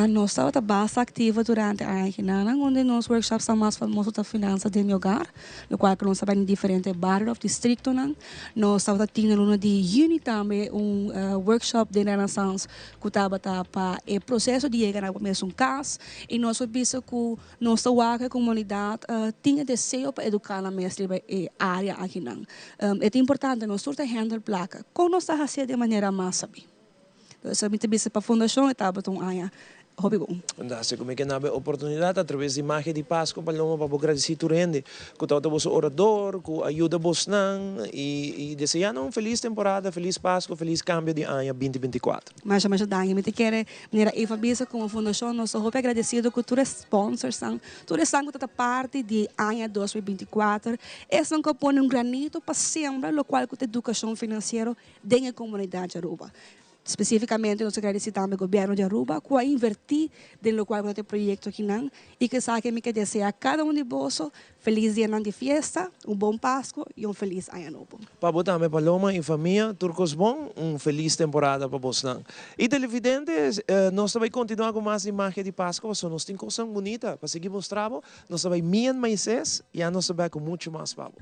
Nos tabata basta aktivo durante aña kinanan, unda nos workshopsnan mas famoso ta Finansa den mi Hogar, lokual ku nos ta bai den diferente bario òf distriktonan. Nos tabata tin na luna di yüni tambe un workshop den Renaissance ku tabata pa e proseso di yega na bo mesun kas i nos por bisa ku nos ta wak e komunidat tin e deseo pa eduká nan mes riba e área akinan. E ta importante, nos tur ta handle plaka. Kon nos ta hasié den manera mas sabí? Entonces mi ta bisa pa fundacion e tabata un aña hopi bon. Fantástiko. Mi ke nabe oportunidat atraves di Magia di Pasco Paloma pa bo gradisí tur hende ku tabata boso orador, ku a yuda bosnan i deseá nan un felis temporada, felis Pasco, felis kambio di aña binti 24. Masha masha danki. Mi ta kere manera Eva bisa komo fundashon nos ta hopi agradesido ku tur e sponsorsnan, tur esnan ku ta ta parti di aña 2024, esnan ku a pone un granito pa sembra lokual ku ta edukashon finansiero den e komunidat di Aruba. Spesífikamente nos ta gradisí tambe gobièrnu di Aruba ku a invertí den lokual ku ta e proyekto akinan i ku esaki mi ke deseá kada un di boso felis dianan di fiesta, un bon Pasku i un felis aña nobo. Pa bo tambe Paloma i famia, tur kos bon, un felis temporada pa bosnan. I televidentes, nos ta bai kontinuá ku mas di Magia di Pasku pasobra nos tin kosnan bunita pa sigui mustra bo. Nos ta bai Mian Maises, ya nos ta bek ku muchu mas pa bo.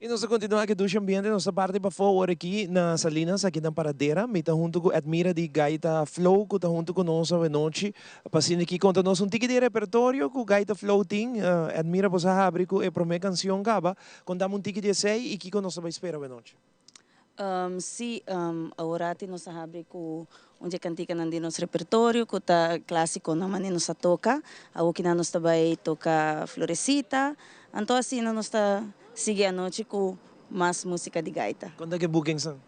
I nos ta kontinuá ku e dushi ambiente. Nos ta parti pafó awor aki na Salinas, aki na Paradera. Mi ta huntu ku Edmira di Gaita Flow ku ta huntu ku nos awenochi pa asina aki konta nos un tiki di e repertorio ku Gaita Flow tin. Edmira, bo sa habri ku e promé kansion kaba. Konta mi un tiki di esei i kiko nos ta bai spera awenochi. Sí, aworati nos a habri ku un dje kantikanan di nos repertorio ku ta klásikonan manera nos a toka. Awokinan nos ta bai toka Florecita. Anto asina nos ta sigui anochi ku mas músika di gaita. Kon ta ku e bookings nan?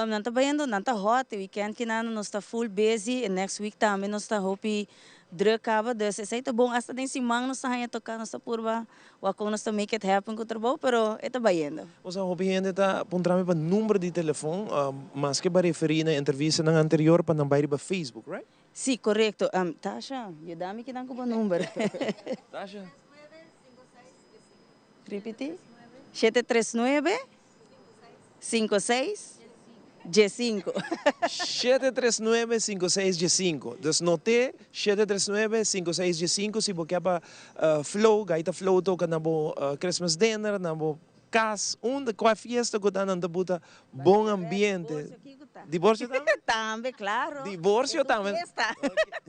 Nan ta bayendo, nan ta hot. E weekend kinan nos ta full busy. E next week tambe nos ta hopi druk kaba. Dus esei ta bon. Asta den siman nos ta haña toka, nos ta purba Wak kon nos ta make it happen ku trabou, pero e ta bayendo. Osea, hopi hende ta puntra mi pa number di telefon, maske bo a referí na entrevistanan anterior pa nan bai riba Facebook, right? Sí, korekto. Tasha, yuda mi kinan ku bo number. Tasha. Ripití. Shete tres nuebe, Sinku seis dje sinku. 739 56 15. Dus noté 739 56 15 si bo ke pa Flow, Gaita Flow toka na bo Christmas dinner, na bo kas, unda, kua fiesta ku ta nan ta buta bon ambiente. Diborsio tambe? Tambe, klaro. Diborsio tambe.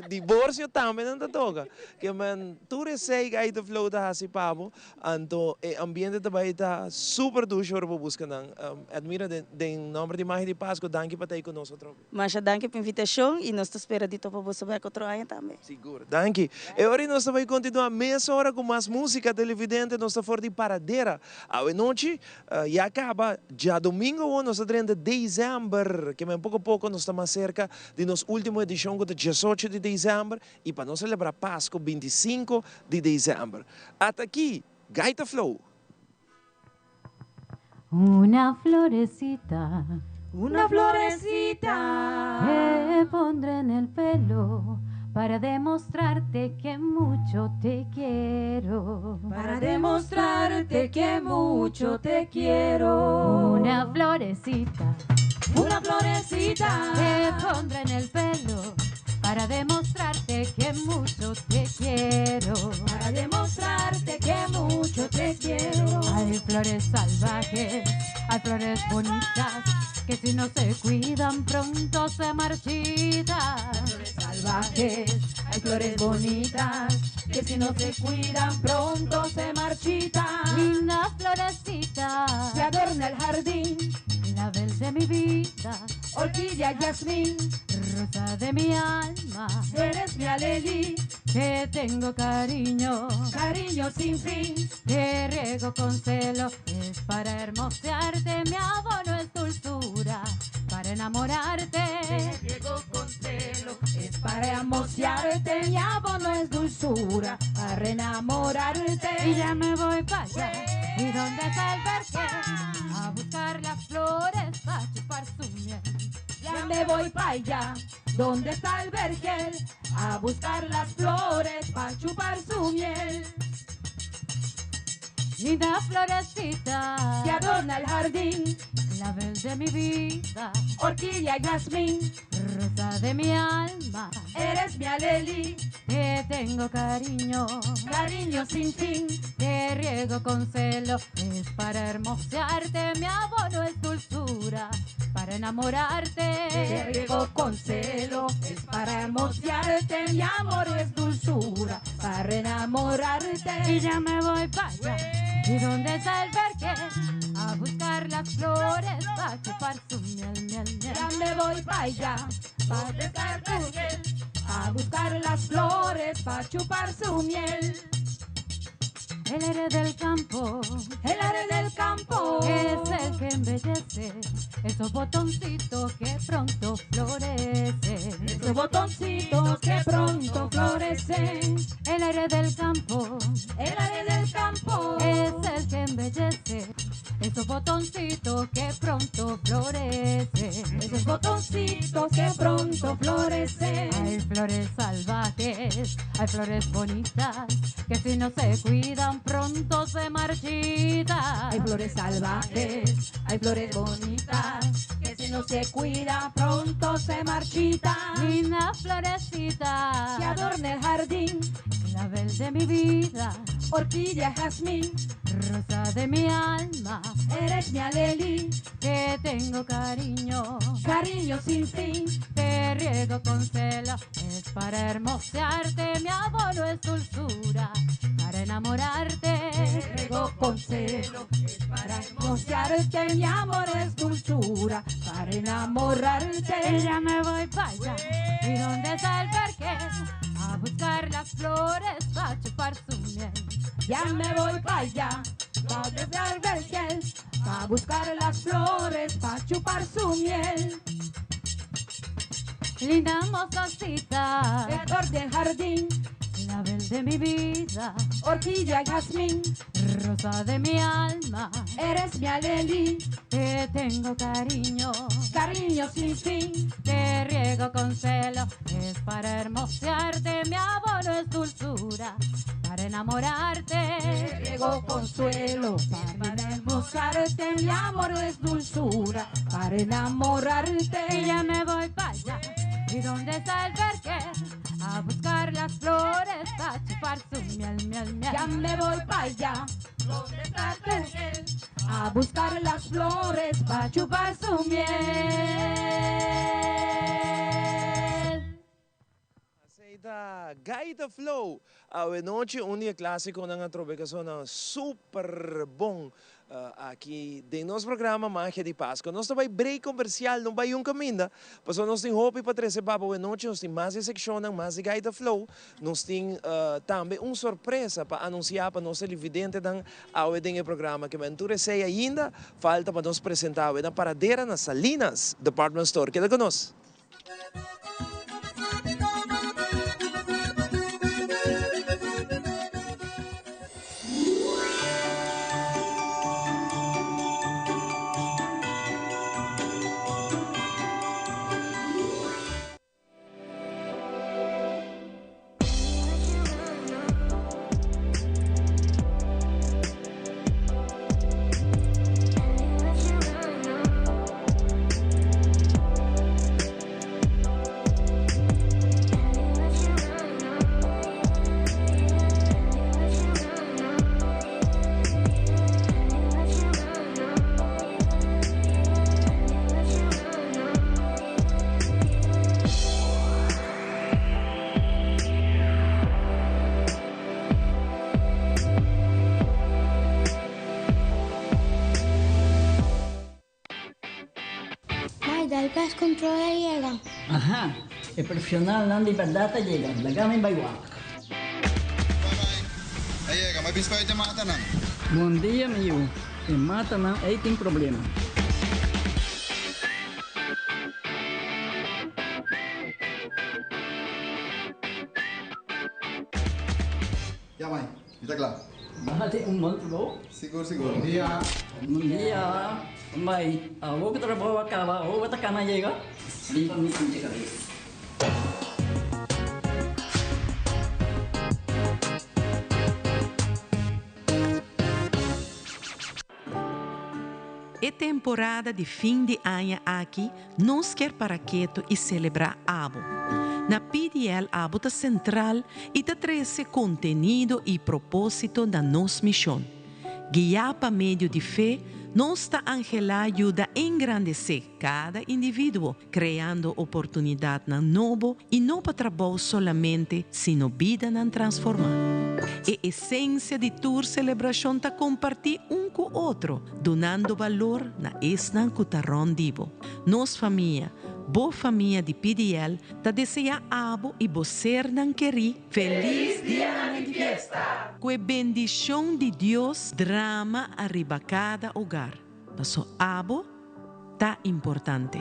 Diborsio tambe nan ta toka. Ke men tur esei Gaita Flow ta hasi pa bo. Anto e ambiente ta bai ta super dushi ora bo buska nan. Edmira, den nomber di Magia di Pasco, danki pa ta ei ku nos otro bes. Masha danki pa invitashon i nos ta spera di topa boso bek otro aña tambe. Sigur. Danki. E ora ei nos ta bai kontinuá mesora ku mas músika televidente. Nos ta for di Paradera. Awe nochi ya kaba djadomingo awor nos ta drenta desèmber. Ke men poko poko nos ta mas serka di nos último edishon ku ta diesocho di desèmber. I pa nos selebrá Pasko 25 di desèmber. Ata aki, Gaita Flow! Una florecita. Una florecita. Te pondré en el pelo para demostrarte que mucho te quiero. Para demostrarte que mucho te quiero. Una florecita. Una florecita. Te pondré en el pelo para demostrarte que mucho te quiero. Para demostrarte que mucho te quiero. Hay flores salvajes, hay flores bonitas, que si no se cuidan pronto se marchitan. Hay flores salvajes, hay flores bonitas, que si no se cuidan pronto se marchitan. Linda florecita, que adorna el jardín, clavel de mi vida, orquídea jazmín, rosa de mi alma, eres mi alelí, te tengo cariño, cariño sin fin, te riego con celo, es para hermosearte, mi abono es dulzura, para enamorarte, te riego con celo, es para hermosearte, mi abono es dulzura, para enamorarte, y ya me voy pa' allá, y dónde está el vergel, a buscar las flores pa' chupar su miel. Ya me voy pa' allá, donde está el vergel, a buscar las flores pa' chupar su miel. Linda florecita que adorna el jardín, clavel de mi vida, orquídea y jazmín, rosa de mi alma, eres mi alelí, te tengo cariño, cariño sin fin, te riego con celo, es para hermosearte, mi abono es dulzura, para enamorarte, te riego con celo, es para hermosearte, mi amor es dulzura, para enamorarte, y ya me voy pa' allá. ¿Y dónde está el vergel? A buscar las flores pa' chupar su miel, miel, miel. Ya me voy pa' allá, pa' buscar vergel, a buscar las flores pa' chupar su miel. El aire del campo, el aire del campo, es el que embellece esos botoncitos que pronto florecen. Esos botoncitos que pronto florecen. El aire del campo, el aire del campo, es el que embellece esos botoncitos que pronto florecen. Esos botoncitos que pronto florecen. Hay flores salvajes, hay flores bonitas, que si no se cuidan pronto se marchitan. Hay flores salvajes, hay flores bonitas, que si no se cuidan pronto se marchitan. Linda florecita que adorna el jardín, clavel de mi vida, Orquídea jazmín, Rosa de mi alma, eres mi alelí, te tengo cariño, cariño sin fin. Te riego con celo, es para hermosearte, mi abono es dulzura, para enamorarte. Te riego con celo, es para hermosearte, mi amor es dulzura, para enamorarte. Y ya me voy para allá, ¿y dónde está el vergel? A buscar las flores, pa' chupar su miel. Ya me voy pa' allá, pa' buscar vergel, pa' buscar las flores, pa' chupar su miel. Linda mozocita, Flor del jardín, clavel de mi vida, orquídea y jazmín, rosa de mi alma, eres mi alelí, te tengo cariño, cariño sin fin. Te riego con celo, es para hermosearte, mi abono es dulzura, para enamorarte. Te riego consuelo, para hermosarte, mi amor es dulzura, para enamorarte. Y ya me voy para allá, ¿y dónde está el vergel? A buscar las flores, pa' chupar su miel, miel, miel. Ya me voy pa' allá, ¿dónde está el vergel? A buscar las flores, pa' chupar su miel. Aceita Gaita Flow. Awe nochi un di e clasiconan atrobe cu a sona super bon aki den nos programa Magia di Pasco. Nos ta bay break comercial, no bay un caminda, pasobra nos tin hopi pa trece pa bo. Awe nochi nos tin mas di seccionnan, mas di Gaita Flow. Nos tin tambe un sorpresa pa anuncia pa nos televidentenan awe den e programa. Ke men tur esey ainda falta pa nos presenta awe na Paradera na Salinas Department Store. Keda cu nos. Mai, dal pest control a yega. Aha, e profesionalnan di berdad a yega, laga mi bai wak. A yega, mi a bin spuit e matanan. Bon dia, mi yu. E matanan ei tin problema. Ya mai, mi ta kla. Baha tin un bon trabou. Sigur, sigur. Bon dia. Bon dia. Mai, awor ku trabou a kaba, awor bo ta kana yega? Limpa mi pinche kabes. E temporada di fin di aña aki nos kier para keto y celebra abo. Na PDL abo ta central y ta trece contenido y proposito na nos mision. Guia pa medio di fe, nos ta anhela yuda engrandece cada individuo, creando oportunidadnan nobo y no pa trabou solamente sino bidanan transforma. E esencia di tur celebracion ta comparti un cu otro, dunando balor na esnan cu ta rond di bo. Nos famia, bo famia di PDL, ta desea abo y bo sernan keri Feliz Dianan di Fiesta! Cu e bendicion di Dios drama ariba cada hogar, paso abo ta importante.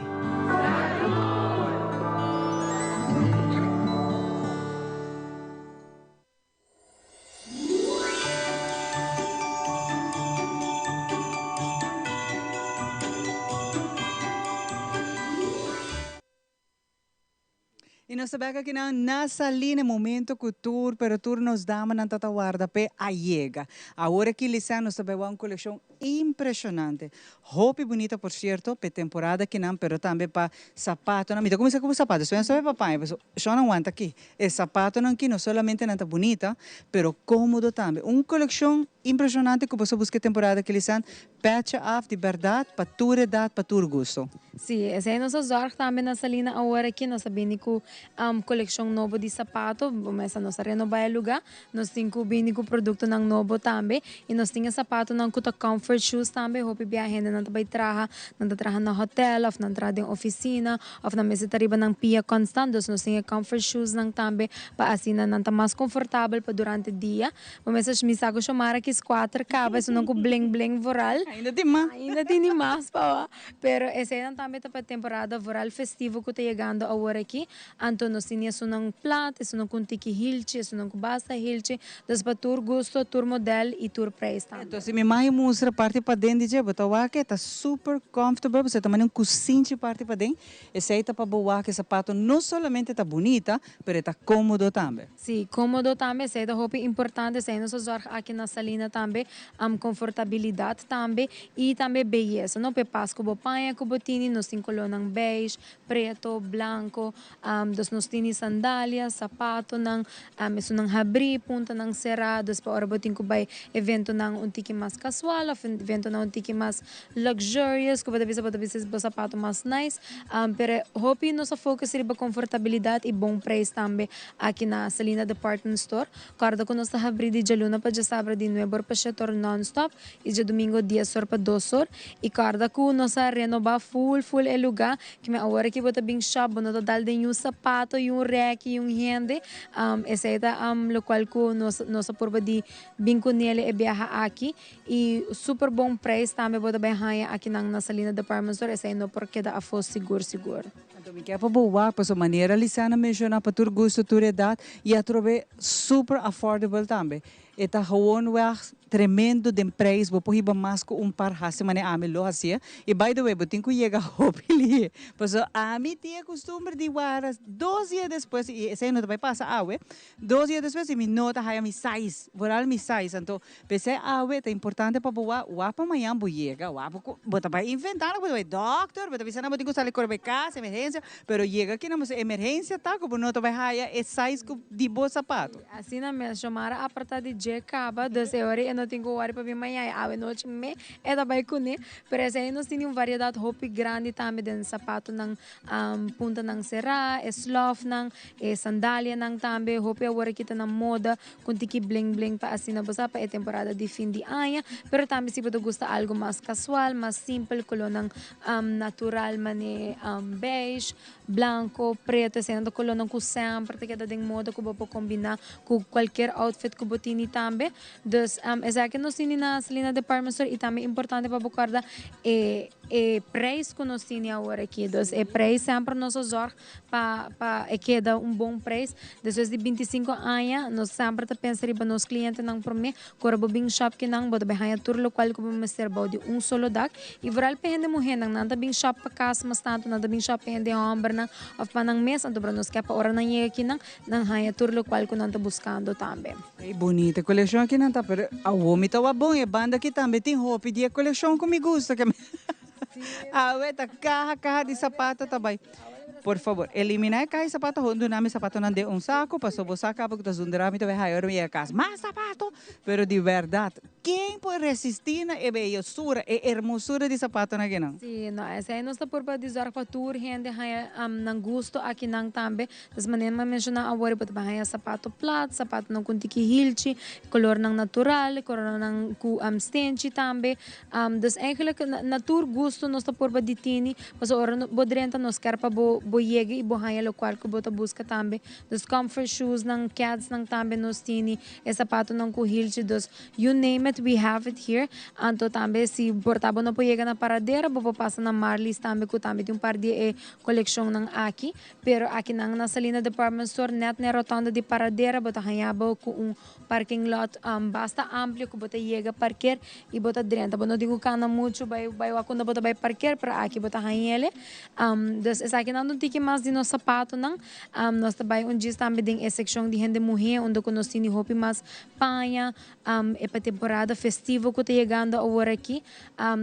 Y nos nos ta bek akinan na Salina, e momento cu tur, pero tur nos damanan ta ta warda p'e a yega. Awor aki Lisanne nos ta bay wak un coleccion impresionante. Hopi bunita por cierto, p'e temporada akinan, pero tambe pa zapatonan. Mi ta cuminsa cu bo zapato, despues nos ta bay pa paña, pasobra shon wanta aki. E zapatonan aki no solamente nan ta bunita, pero comodo tambe. Un coleccion impresionante cu bo sa busca e temporada aki Lisanne. Petje af di berdad pa tur edad pa tur gusto. Sí, esei nos a zorg tambe na Salina awor aki. Nos a bini ku kolekshon nobo di sapato. Bo mester nos a renobá e lugá. Nos tin ku bini ku produktonan nobo tambe. I nos tin e sapatonan ku ta comfort shoes tambe. Hopi bia hendenan ta bai traha, nan ta traha na hotèl òf nan traha den ofisina òf nan mester ta riba nan pia konstant. Dus nos tin e comfort shoesnan tambe pa asina nan ta mas konfortabel pa durante dia. Bo mester mi sa ku Shomara kis kuater kaba esun nan ku bling bling vooral. Ainda tin mas. Ainda tin di mas pawa. Pero eseinan tambe ta pa temporada vooral festivo ku ta yegando awor aki. Anto nos tin esunnan plat, esunnan ku un tiki hilchi, esunnan ku basta hilchi. Dus pa tur gusto, tur model i tur prijs tambe. Entonces si mi mai mustra parti paden di dje bo ta wak e ta super comfortable pasobra ta manda un kusinchi parti paden. Esei ta pa bo wak e sapato no solamente ta bunita pero e ta komodo tambe. Sí, kómodo tambe, esei ta hopi importante, esei nos a zòrg aki na Salina tambe, konfortabilidat tambe i tambe beyesa, no? P'e pas ku bo paña ku bo tini, nos tin kolónan beige, preto, blanko, dus nos tini sandalia, sapatonan, esunnan habrí, puntanan será, dus pa ora bo tin ku bai eventonan un tiki mas kasual òf eventonan un tiki mas luxurious ku bo ta bisa bo ta bisa bo sapato mas nice, pero hopi nos a focus riba konfortabilidat i bon preis tambe. Aki na Salina Department Store, kòrda ku nos ta habrí di djaluna pa djasabra di nuebe or pa shete or nònstòp i djadumingo dies or pa dos or. I kòrda ku nos a renobá ful ful e lugá, kime awor aki bo ta bin shòp bo no ta dal den yun sapato, yun rèki, yun hende. Esei ta lokual ku nos nos a purba di bin ku nele e biaha aki. I super bon preis tambe bo ta bai haña akinan na Salina Department Store, esei no por keda afó sigur sigur. Anto mi ke pa bo wak pasobra manera Lisana menciona pa tur gusto tur edad y atrobe super affordable tambe. E ta gewoonweg tremendo den prijs bo por hiba mas cu un par haci manera ami lo haci'e. Y by the way bo tin cu yega hopi lihe pasobra ami tin e costumber di wara dos dia despues y esey no ta bay pasa awe dos dia despues y mi no ta haya mi size vooral mi size anto P'esei awe ta importante pa bo wak, wak pa mañan bo yega, wak bo ku bo ta bai inventá bo ta bai dòkter, bo ta bisa nan bo tin ku sali kore bai kas, emergensia, pero yega aki nan bo sa emergensia ta ku bo no ta bai haya e size ku di bo sapato. Asina mes, Shomara a apartá di dje kaba, dus e ora ei e no tin ku wòri pa bin mañan, e awe nochi me e ta bai kuné. Pero esei nos tin di un variedat hopi grandi tambe den sapatonan, puntanan será, e slòfnan, e sandalianan tambe, hopi awor aki ta na moda Con tiki bling bling pa asina bo sa pa e temporada di fin di aña, pero tambe si bo ta gusta algo mas casual, mas simpel, colornan natural mane beige, blanco, preto, eseinan ta colornan cu semper ta keda den moda cu bo por combina cu cualkier outfit cu bo tini tambe. Dus esaki nos tini na Selena Department Store y tambe importante pa bo corda e e prijs cu nos tini awor aki. Dus e prijs semper nos a zorg pa pa e keda un bon prijs. Despues di bintisinko aña nos semper ta pensa riba nos klientenan promé. Ku ora bo bin shop kinan bo ta bai haña tur lokual ku bo mester bou di un solo dak. I vooral pa hende muhénan, nan ta bin shop pa kas mas tantu, nan ta bin shop pa hende hòmbernan òf pa nan mes. Anto nos ke pa ora nan yega kinan nan haña tur lokual ku nan ta buskando tambe. Ey bunita e kolekshon aki nan ta pero awo mi ta wak bon e banda aki tambe tin hopi di e kolekshon ku mi gusta ke mi Awe ta kaha kaha di sapato ta bai. Por fabor, eliminá e kaha di sapato ho duna mi sapatonan den un saku paso bo sa kaba ku ta zundra mi ta bai haya ora mi yega kas. Mas sapato! Pero di bèrdat, ken por resistí na e beyesura, e hermosura di sapatonan akinan? Sí, no, esei nos ta por pa di zòrg pa tur hende haña nan gusto akinan tambe. Des manera mi a menshoná awor, bo ta bai haña sapato plat, sapatonan ku un tiki hilchi, kolornan natural, kolornan ku stenchi tambe. Dus eigenlijk na tur gusto nos ta por ba ditini, pasobra ora bo drenta nos ker pa bo bo yega y bo haña locual cu bo ta busca tambe. Dus comfort shoes nan, keds nan tambe nos tini, e zapatonan cu hilchi, dus you name it. it, we have it here. Anto tambe si por ta bo no por yega na Paradera, bo por pasa na Marlies tambe ku tambe tin un par di e kolekshonnan aki. Pero akinan na Salina Department Store nèt na e rotonda di Paradera bo ta haña bo ku un parking lot basta amplio ku bo ta yega parker i bo ta drenta. Bo no tin ku kana muchu bai bai wak unda bo ta bai parker pero aki bo ta hañ'ele. Dus esakinan ta un tiki mas di nos sapatonan. Nos ta bai un djis tambe den e sekshon di hende muhé unda ku nos tini hopi mas paña e pa temporada festivo ku ta yegando awor aki.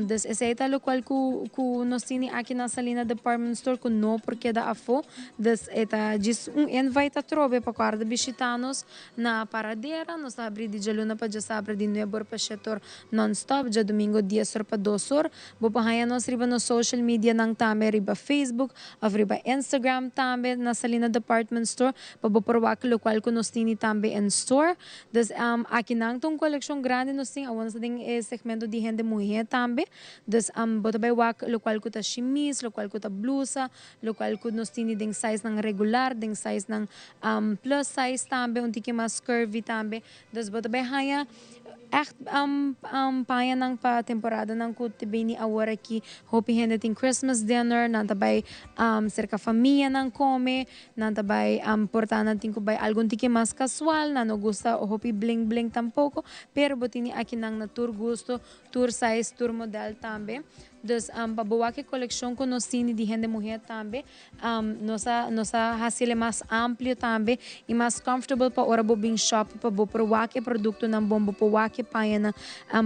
Dus esei ta lokual ku ku nos tini aki na Salina Department Store ku no por keda afó. Dus e ta djis un invite atrobe pa kòrda bishitá nos na Paradera. Nos ta habrí di djaluna pa djasabra di nuebe or pa shete or nònstòp, djadumingo dies or pa dos or. Bo por haña nos riba nos social medianan tambe riba Facebook òf riba Instagram tambe na Salina Department Store pa bo por wak lokual ku nos tini tambe in store. Dus akinan ta un kolekshon grandi nos tin, awor nos ta den e segmento di hende muhé tambe. Dus bo ta bai wak lokual ku ta shimis, lokual ku ta blusa, lokual ku nos tini den sizenan regular, den sizenan plus size tambe, un tiki mas curvy tambe. Dus bo ta bai haña ègt pañanan pa temporadanan ku ta bini awor aki. Hopi hende tin Christmas dinner, nan ta bai serka famianan kome. Nan ta bai por ta nan tin ku bai algun tiki mas kasual, nan no gusta hopi bling bling tampoko, pero bo tini akinan na tur gusto, tur size, tur model tambe. Dus pa bo wak e kolekshon ku nos tini di hende muhé tambe, nos a nos a hasiel e mas amplio tambe i mas comfortable pa ora bo bin shop pa bo por wak e produktonan bon, bo por wak e pañanan,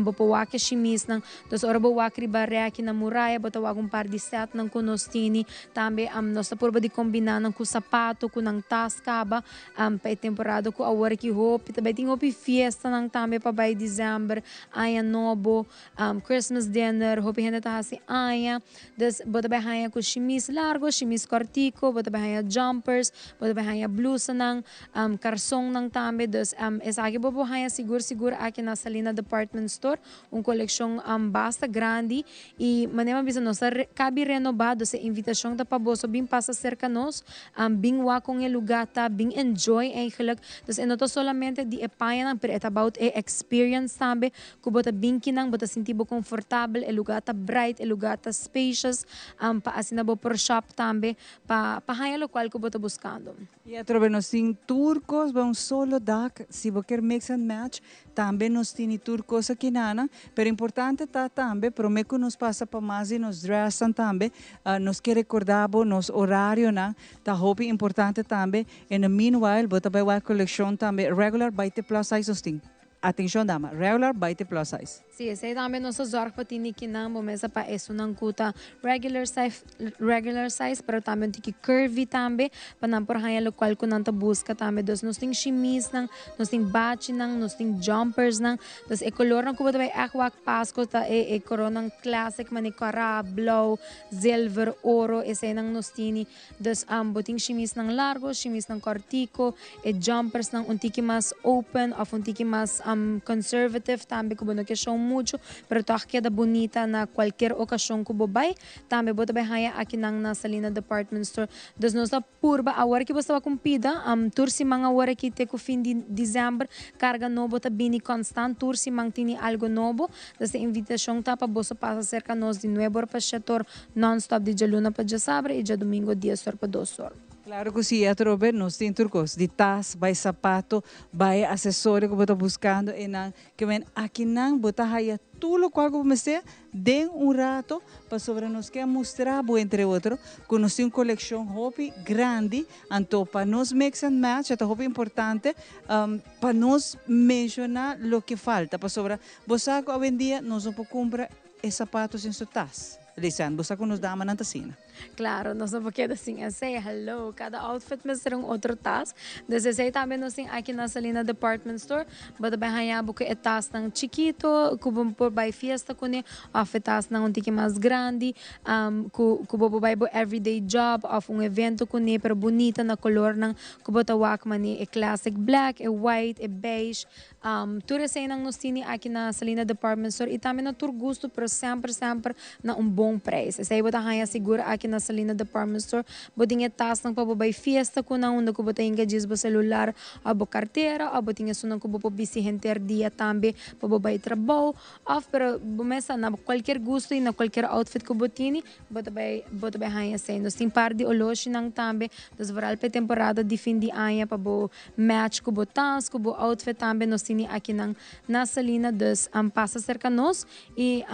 bo por wak e shimisnan. Dus ora bo wak riba rèki na muraya bo ta wak un par di sètnan ku nos tini. Tambe nos ta purba di kombiná nan ku sapato, ku nan tas kaba pa e temporada ku awor aki hopi ta bai tin hopi fiestanan tambe pa bai december, aña nobo, Christmas dinner, hopi hende ta hasi aña. Dus bo ta bai haña ku shimis largo, shimis kòrtiku, bo ta bai haña jumpers, bo ta bai haña blusanan, karsonnan tambe. Dus esaki bo por haña sigur sigur aki na Salina Department Store. Un kolekshon basta grandi i manera mi a bisa nos ta kabi renobá, dus e invitashon ta pa boso bin pasa serka nos, bin wak kon e lugá ta, bin enjoy eigenlijk. Dus e no ta solamente di e pañanan pero e ta about e experience tambe ku bo ta bin kinan, bo ta sinti bo konfortabel, e lugá ta bright, e lugá ta spacious pa asina bo por shop tambe pa pa haña lokual ku bo ta buskando. I atrobe nos tin tur kos ba un solo dak, si bo kier mix and match Tambe nos tini tur cos aki nana, pero importante ta tambe prome cu nos pasa pa mas di nos dressnan tambe, nos ke recorda bo nos horarionan ta hopi importante tambe. In the meanwhile bo ta bay wak coleccion tambe regular bay te plus size nos tin. Atencion dama, regular bay te plus size. Si, esey tambe nos ta zorg pa tini kinan bo mesa pa esunnan cu ta regular size, regular size pero tambe un tiki curvy tambe pa nan por haña locual cu nan ta busca tambe. Dus nos tin shimisnan, nos tin bachinan, nos tin jumpersnan. Dus e colornan cu bo ta bay echt wak Pasco ta e e colornan classic mane cora, blauw, zilver, oro, eseynan nos tini. Dus bo tin shimisnan largo, shimisnan cortico, e jumpersnan un tiki mas open of un tiki mas conservative tambe cu bo no ke show mucho pero toch keda bunita na cualkier ocasion cu bo bay. Tambe bo ta bay haya akinan na Salina Department Store. Dus nos ta purba awor ki bo staba con pida, tur siman awor aki te cu fin di december carga nobo ta bini constant, tur siman tini algo nobo. Dus e invitacion ta pa boso pasa cerca nos di nuebe or pa shete or non-stop di djaluna pa djasabra y djadomingo dies or pa dos or. Claro cu si, atrobe nos tin tur cos, di tas, bay sapato, bay accesorio cu bo ta buscando eynan. Ke men akinan bo ta haya tur locual cu bo mester den un rato, pasobra nos ke a mustra bo entre otro cu nos tin un coleccion hopi grandi, anto pa nos mix and match e ta hopi importante pa nos menciona loke falta, pasobra bo sa cu awendia nos no por cumpra e sapato sin su tas. Lisanne, bo sa cu nos damanan ta asina. Claro, nos no por keda sin esey. Hello, cada outfit mester un otro tas. Dus esey tambe nos tin aki na Salina Department Store. Bo ta bay haña bo cu e tasnan chikito cu bo por bay fiesta cune of e tasnan un tiki mas grandi cu cu bo por bay bo everyday job of un evento cune pero bunita na colornan cu bo ta wak mane e classic black, e white, e beige. Tur eseinan nos tini aki na Salina Department Store y tambe na tur gusto pero semper semper na un bon prijs. Esei bo ta haña sigur aki. aki na Salina Department Store. Bo tin e tasnan pa bo bai fiesta ku nan unda ku bo ta hinka djis bo selular òf bo kartera òf bo tin esunnan ku bo por bisti henter dia tambe pa bo bai trabou òf pero bo mes sa na kualkier gusto i na kualkier outfit ku bo tini bo ta bai bo ta bai haña esei. Nos tin par di oloshinan tambe dus vooral pa e temporada di fin di aña pa bo match ku bo tas ku bo outfit tambe nos tini akinan na Salina dus pasa serka nos I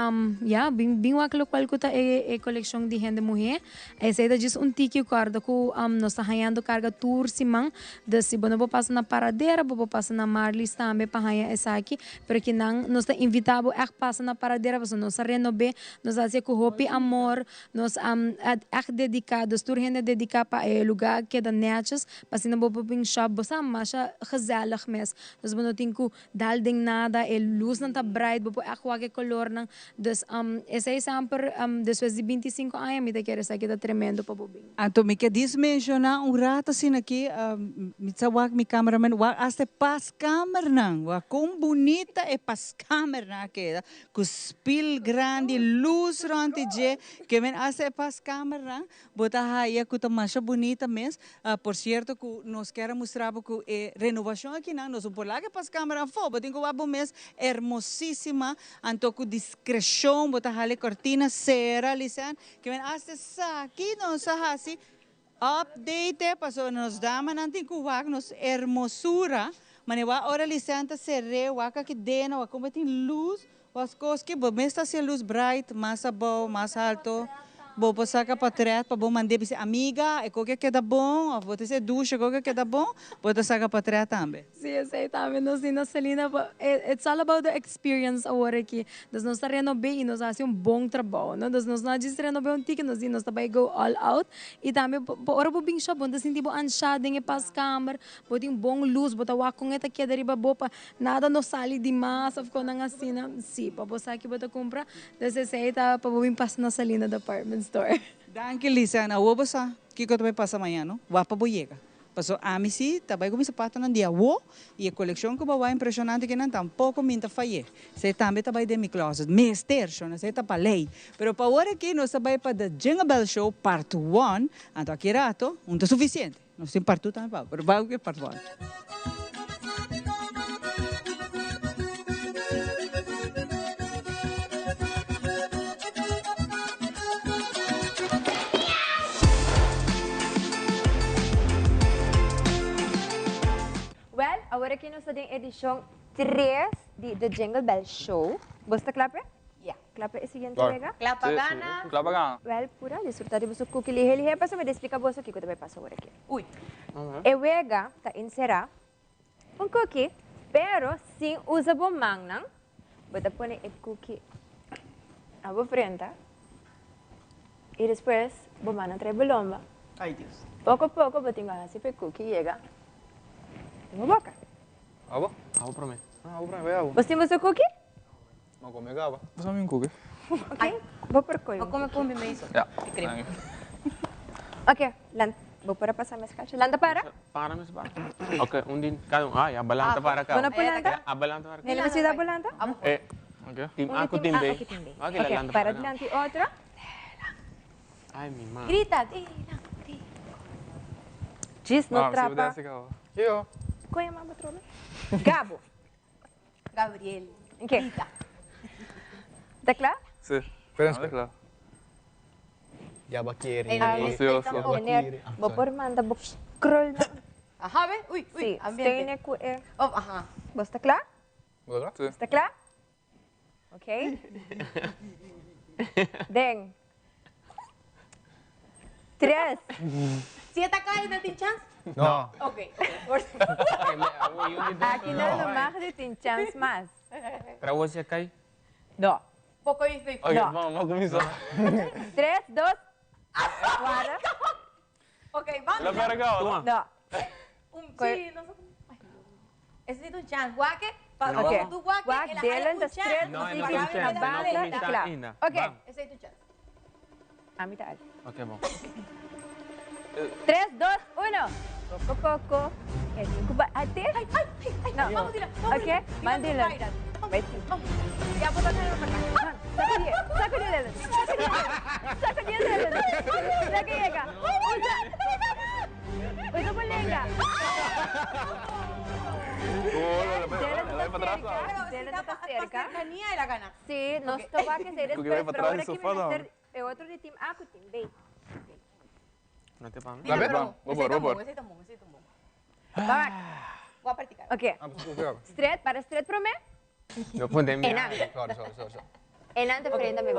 ya, bin bin wak lokual ku ta e e kolekshon di hende muhé. Esei ta djis un tiki kòrda ku nos ta hañando karga tur siman. Dus si bo no por pasa na Paradera, bo por pasa na Marlies tambe pa haña esaki. Pero kinan nos ta invitá bo ègt pasa na Paradera pasobra nos a renob'é, nos a hasié ku hopi amor, nos a ègt dediká, dus tur hende a dediká pa e lugá keda nètjes, pa asina bo por bin shòp. Bo sa masha gezellig mes. Dus bo no tin ku Dal den nada, e lusnan ta bright, bo por ègt wak e kolornan. Dus esei semper despues di bintisinko aña mi ta kere esaki ta tremendo pa bo bin. Anto mi ke dis menshoná un rato asina aki, mi sa wak mi cameraman, wak asta e paskamernan, wak kon bunita e paskamernan a keda, ku spil grandi, lus rònt di dje, ke men asta e paskamernan. Bo ta haya cu ta masha bunita mes. Por cierto cu nos kier a mustra bo cu e renovacion akinan nos no por laga e pas camera afo. Bo tin cu wak bo mes hermosisima. Anto cu discrecion bo ta hala e cortina cera Lisanne. Ke men hasta esaki nos a haci update pasobra nos damanan tin cu wak nos hermosura. Mane wak ora Lisanne ta cere wak aki deno wak como tin luz. Was cos ki bo mes ta hacia luz bright, mas abou, mas alto, bo por saca patret pa bo mand'é bisa amiga e koke a keda bon of bo ta bisa e dusha koke a keda bon, bo ta saca patret tambe. Sí, esei tambe nos tin na Selina, it's all about the experience awor aki. Dus nos ta renob'é i nos a haci un bon trabou, no? Dus nos no a djis renob'é un tiki, nos di nos ta bai go all out. I tambe ora bo bin shop bo no ta sinti bo anshá den e paskamer, bo tin bon luz, bo ta wak con e ta keda riba bo pa Nada no sali di mas of konan asina. Si, pa bo sa ki bo ta kumpra, dus esei ta pa bo bin pasa na Salina Department Store. Danki Lisa, en awo bo sa kiko ta bai pasa maña no, wak pa bo yega. Paso ami si ta bai ku mi sapatonan di awo y e kolekshon ku bo wak impreshonante kinan tampoko mi ta faye. Esei tambe ta bai den mi closet. Mester, shon, esei ta pa ley. Pero pa awor aki nos ta bai pa The Jingle Bell Show part one, anto aki rato un ta sufisiente. Nos tin part two tambe pa, pero bai ku e part one. Well, awor aki nos ta den edicion 3 di The Jingle Bell Show. Bos ta kla p'e? Ja. Kla pa e siguiente Claro. wega? Kla pa Sí, sí. gana. Kla pa gana. Wel, pura disfruta di boso cookie lihe lihe pasobra mi ta explica boso kico ta bay pasa awor aki. Uy. E wega ta encera un cookie, pero sin usa bo mannan. Bo ta pone e cookie na bo frenta y despues bo mannan trae bo lomba. Ay Dios. Poco poco bo tin cu haci pa e cookie yega den bo boca. Abo? Abo prome. No, abo prome, bay abo. Bo tin boso cookie? No come caba. Bo sa mi un cookie. Ok, bo por coy un Bo come cookie. con mi meso. Ja. E crema. Ok, lan, bo por a pasa mes cacho. Lanta para. Para mes para. Ok, un din, cada un. Ah, ya, balanta para caba. Bo no por lanta? Ya, a balanta para caba. Nele mes yuda bo lanta? Eh, ok. Team A cu team B. Ok, team B. Ok, Ok, lanta para para caba. dilanti otro. Ay, mi mama. Grita, dilanti. Djis no trapa. Yo. Con yama bo trobe? Gabo. Gabriel. Ok. Ta kla? Si. Ta kla. Ya ba kere. Meneer, bo por manda bo krulnan. Aha, be? Uy, uy, Si, ambiente. steune ku e. Oh, aha. Bo sta kla? Bo ta kla? Si. Sta kla? Ok. Den. Tres. Si e ta kai, nan tin chans? No. Ok. Aki nan no mag di tin chans mas. Pero awor si e kai? No. Poko i fei. Ok, No. vamos, vamos kuminsá. Tres, dos, guarda. Ok, vamos. La pera kaba, no? No. Un, si, no sa. Ese tin un chans. Wak e, pa No. Ok. tu wak e, Wak, el a Dylan, haya un tas chans. tres, No, si no ki tin chans, no banda i kuminsá kla. ainda. Ok. Bam. Esei tu chans. Ami ta al. Ok, bon. Tres, dos, uno. Poko poko. E tin ku ba ate. Ay, ay, ay, ay. No. Vamos, Dylan. Vamos, Ok, Dylan. man Dylan. Bai si. Ya bo ta kere pa kan. Saka di, saka di Dylan. Saka di Dylan. Saka di Dylan. Saka yega. Usa. Usa bo lenga. Dylan ta cerca. Dylan ta cerca. Si, nos ta wak esei despues, pero ora ki mi mester e otro di team A ku team B. No te pa mi. Bo por, bo por. Ok. Stret, para stret promé. No pone mi. Enan. Sorry, sorry, sorry. Enan ta frente a mi.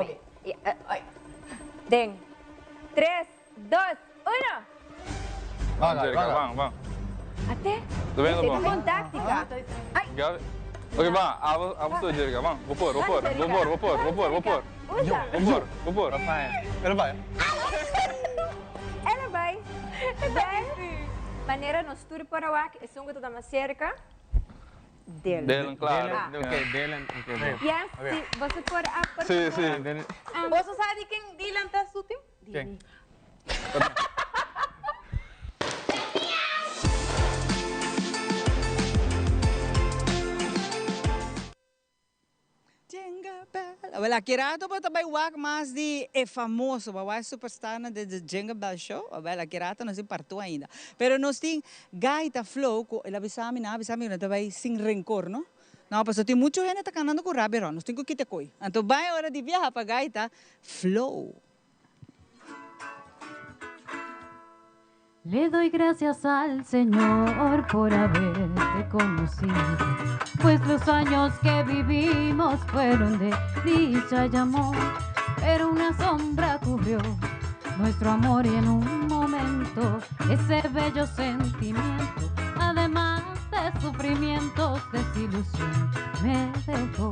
Den. Tres, dos, uno. Van, Jerika, van, van. Ate. Lo ven, Esei ta bon táctica. Ai. Gabi. Ok, van. Abo, abo so, Jerika, van. Bo por, bo por, bo por, bo por, bo por, bo por. Usa. Bo por, bo por. El a bai. El a bai. Den. Manera nos tur por a wak, esun ku ta ta mas serka. Dylan. Dylan, claro. Ah. Ok, Dylan. Ok, bon. Yes, si, boso por a por Sí, sí. Boso sa di ken Dylan ta su team? Ken? Jingle Bell. Awel, aki rato bo ta bai wak mas di e famoso, bo a wak e superstarnan den The Jingle Bell Show. Awel, aki rato nos tin partu ainda. Pero nos tin Gaita Flow cu el a bisa mi, nan a bisa mi cu nan ta bai sin rencor, no? No, pasobra tin mucho hende ta canando cu rabia rond, nos tin cu kita e coy. Anto bai ora di biaha pa Gaita Flow. Le doy gracias al Señor por haberte conocido, pues los años que vivimos fueron de dicha y amor, pero una sombra cubrió nuestro amor y en un momento ese bello sentimiento, además de sufrimientos, desilusión, me dejó.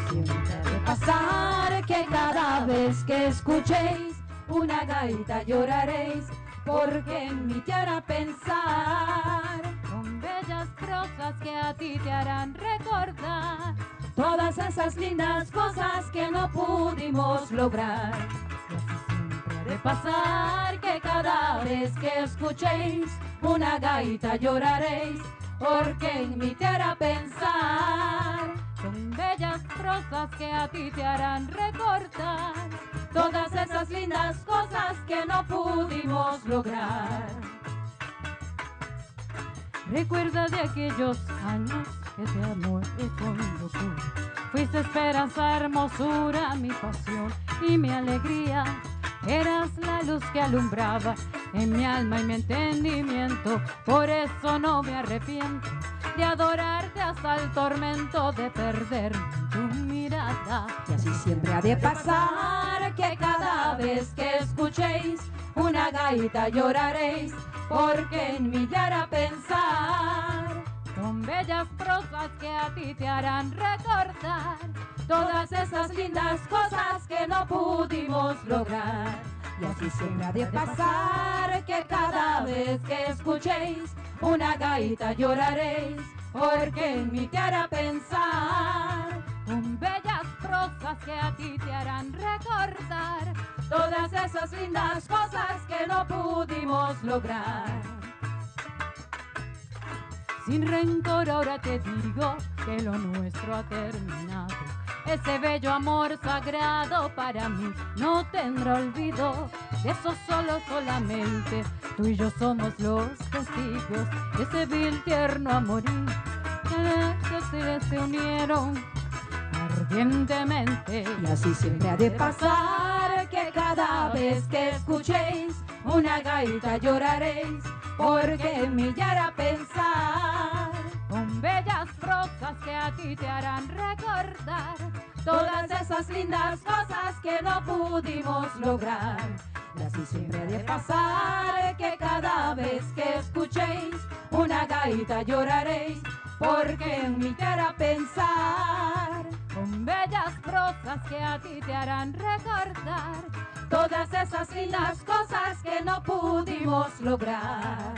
Siempre ha de pasar que cada vez que escuchéis una gaita lloraréis, porque en mí te hará pensar. Con bellas prosas que a ti te harán recordar todas esas lindas cosas que no pudimos lograr. Y así siempre ha de pasar que cada vez que escuchéis una gaita lloraréis, porque en mí te hará pensar. Con bellas prosas que a ti te harán recordar todas esas lindas cosas que no pudimos lograr. Recuerda de aquellos años que te amé con locura. Fuiste esperanza, hermosura, mi pasión y mi alegría. Eras la luz que alumbraba en mi alma y mi entendimiento. Por eso no me arrepiento de adorarte hasta el tormento de perder tu mirada. Y así siempre ha de pasar que cada vez que escuchéis una gaita lloraréis, porque en mí te hará pensar. Con bellas prosas que a ti te harán recordar todas esas lindas cosas que no pudimos lograr. Y así siempre ha de pasar que cada vez que escuchéis una gaita lloraréis, porque en mí te hará pensar. Con bellas prosas que a ti te harán recordar todas esas lindas cosas que no pudimos lograr. Sin rencor ahora te digo que lo nuestro ha terminado. Ese bello amor sagrado para mí no tendrá olvido. De eso solo, solamente tú y yo somos los testigos de ese vil tierno amorío que se unieron ardientemente. Y así siempre ha de pasar que cada vez que escuchéis una gaita lloraréis, porque en mí ya hará pensar. Con bellas prosas que a ti te harán recordar todas esas lindas cosas que no pudimos lograr. Y así siempre ha de pasar que cada vez que escuchéis una gaita lloraréis, porque en mí te hará pensar. Con bellas prosas que a ti te harán recordar todas esas lindas cosas que no pudimos lograr.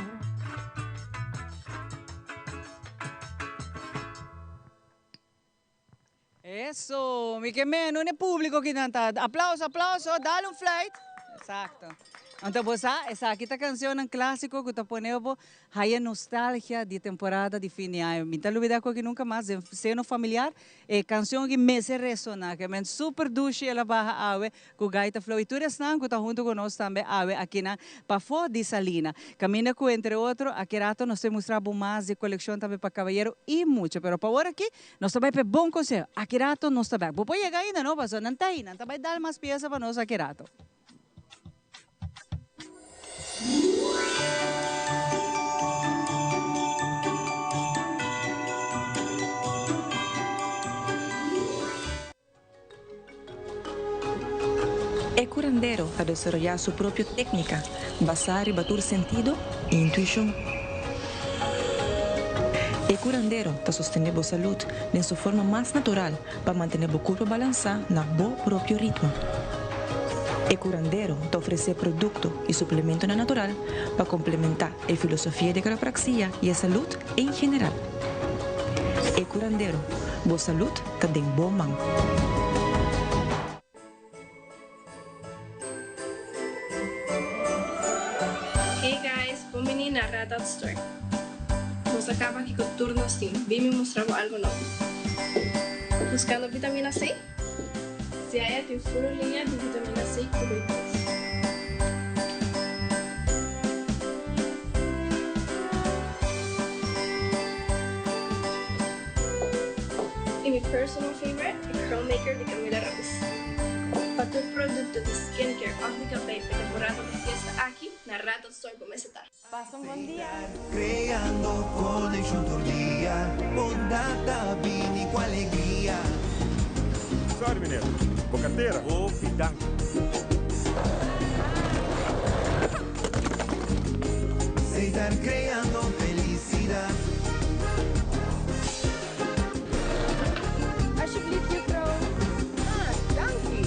Eso, mi ke men, no e publico ki nan ta. Aplauso, aplauso, dale un fluit. Exacto. Anto bo sa, esaki ta cancionnan clasico cu ta pone bo haya nostalgia di temporada di fin di aña. Mi ta lubida cu aki nunca mas den seno familiar e cancion aki mester resona. Ke men super dushi el a baha awe cu Gaita Flow y tur esnan cu ta hunto cu nos tambe awe akinan pafo di Salina. Caminda cu entre otro aki rato nos ta mustra bo mas di coleccion tambe pa cabayero y mucha. Pero pa ora aki nos ta bay pa e bon conseho. Aki rato nos ta bek. Bo por yega ainda no pasobra nan ta ahi. Nan ta bay dal mas pieza pa nos aki rato. E curandero ta desaroyá su propio técnica basá riba tur sentido i intuishon. E curandero ta sostené bo salud den su forma mas natural pa mantené bo kurpa balansá na bo propio ritmo. E kurandero ta ofresé produkto i suplementonan natural pa komplementá e filosofia di kropraksia i e salud en general. E kurandero, bo salud ta den bo man. Hey guys, bon bini na Red Dot Store. Nos a caba aki cu tur nos tin. Bin mi mustra bo algo nobo. Buscando vitamina C? Si aya tin full linea di vitamina C cu B3. Y mi personal favorite, e Curl Maker di Camila Rose. Pa tur producto di skincare of di cabey pa e temporada di fiesta aki, na Red Dot Store bo mester ta. Pasa un bon dia. Creando conexion tur dia, bondad ta bini cu alegria. Sorry meneer, bo cartera. Hopi danki. Seitar creando felicidad. Alsjeblieft juffrouw. Ah, danki.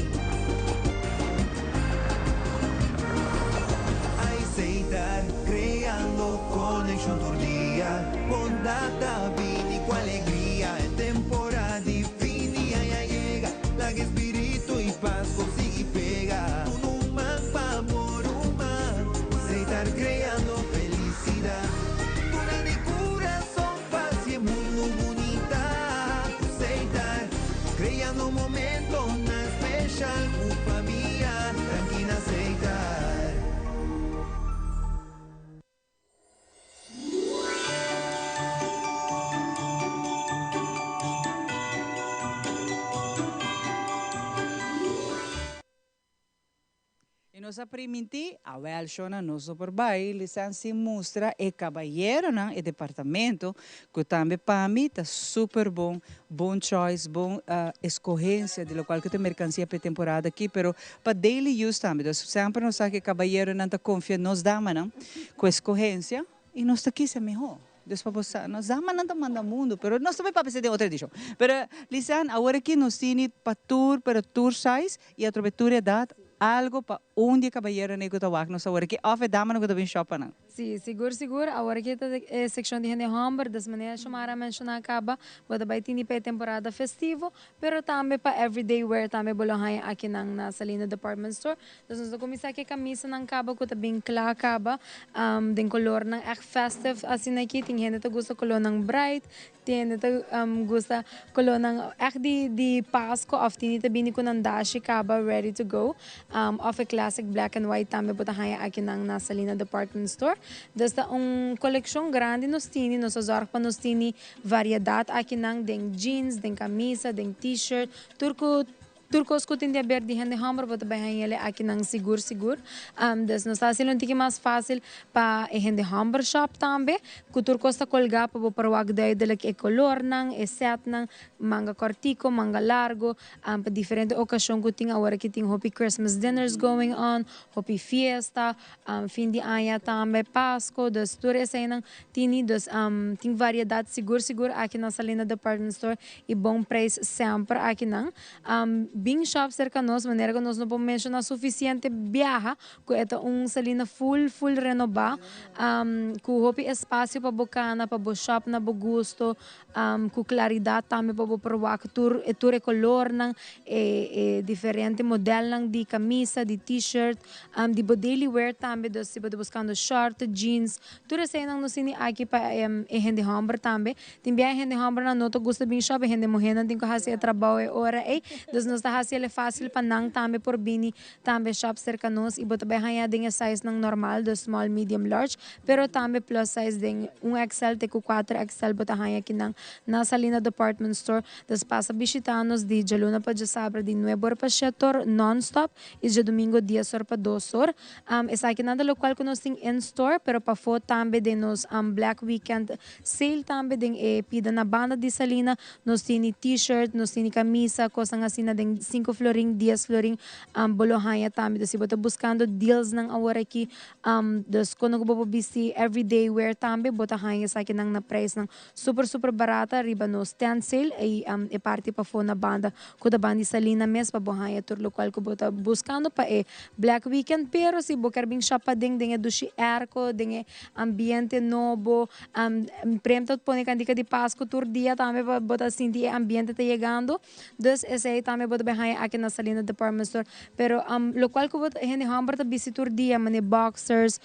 Aceitar, creando conexion tur dia. Bondad ta bini cu alegria. E temporada di fin di aña yega. Laga e spiritu y Pasco sigui pega. Un human pa amor human. Aceitar, creando felicidad. Duna di curazon. Paz y e mundo bunita Aceitar, creando momentonan special cu famia Danki na Aceitar. Y nos a priminti, awel shona nos no por bay lisan sin mustra e cabayeronan e departamento cu tambe pa mi ta super bon, bon choice, bon escogencia di locual cu ta mercancia pa e temporada aki, pero pa daily use tambe. Dus semper nos sa cu e cabayeronan ta confia nos damanan cu escogencia y nos ta kisa miho. Dus pa bo sa, nos damanan ta manda mundo, pero nos ta bay papia esey den otro edicion. Pero Lisanne, awor aki nos tini pa tur, pero tur size y atrobe tur edad, algo pa un di e cabayeronan cu ta wak nos awor aki, of e damanan cu ta bin shop pa nan. Si, sigur sigur. Awor aki ta e seccion di hende homber, des manera Xiomara a menciona caba, bo ta bay tini pa e temporada festivo, pero tambe pa everyday wear tambe bo lo haya akinan na Salina Department Store. Dus nos ta kuminsá ku e kamisanan kaba ku ta bin kla kaba den kolornan ègt festive asina aki. Tin hende ta gusta kolornan bright, tin hende ta gusta kolornan ègt di di Pasko òf tin di ta bini ku nan dashi kaba ready to go. Òf e classic black and white tambe bo ta haña akinan na Salina Department Store. Dus ta un kolekshon grandi nos tini, nos ta zòrg pa nos tini variedat akinan den jeans, den kamisa, den t-shirt, tur ku Tur kos ku tin di aber di hende hòmber bo ta bai haña el'e akinan sigur sigur. Dus nos ta hasiel un tiki mas fásil pa e hende hòmber shòp tambe, ku tur kos ta kolgá pa bo por wak duidelik e kolornan, e sètnan, manga kòrtiku, manga largu, pa diferente okashon ku tin awor aki tin hopi Christmas dinners going on, hopi fiesta, fin di aña tambe, Pasko, dus tur eseinan tini. Dus tin variedat sigur sigur aki na Salina Department Store i bon preis semper akinan. Bin shop serka nos manera ku nos no por menshoná sufisiente biaha ku e ta un salina full full renobá ku hopi espasio pa bo kana pa bo shop na bo gusto ku klaridat tambe pa bo por wak tur tur e kolornan e e diferente modelnan di kamisa di t-shirt di bo daily wear tambe dus si bo ta buskando short jeans tur eseinan nos tini aki pa e hende hòmber tambe. Tin bia e hende hòmbernan no ta gusta bin shòp, e hende muhénan tin ku hasi e trabou e ora ei. Dus nos ta hasi el e fásil pa nan tambe por bini tambe shòp serka nos i bo ta bai haña den e sizenan normal, dus small, medium, large, pero tambe plus size den un XL te ku kuater XL bo ta haña kinan na Salina Department Store. Dus pasa bishitá nos di djaluna pa djasabra di nuebe or pa shete or nònstòp i djadumingo dies or pa dos or. Esakinan ta lokual ku nos tin in store, pero pafó tambe den nos Black Weekend Sale tambe den e pida na banda di Salina nos tini t-shirt, nos tini camisa, cosnan asina den cinco florin, dies florin bo lo haña tambe. Dus si bo ta buscando dealsnan awor aki, dus kono ku bo por bisti everyday wear tambe bo ta haña esakinan na prijsnan super super barata riba nos tent sale y e parti pafó na banda ku ta banda di Salina mes pa bo haña tur lokual ku bo ta buscando pa e Black Weekend. Pero si bo kier bin shop paden den e dushi airco, den e Ambiente nobo, Prem ta pone cantica di Pascu tur dia tambe pa bo ta sinti e ambiente ta yegando. Dus esey tambe bo ta bay haya aki na Salina Department Store. Pero locual cu bo ta hende homber ta bisti tur dia mane boxers,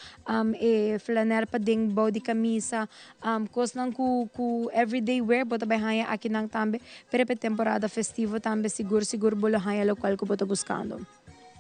e flanel paden bou di camisa, cosnan cu cu everyday wear bo ta bay haya akinan tambe. Pero pa e temporada festivo tambe sigur sigur bo lo haya locual cu bo ta buscando.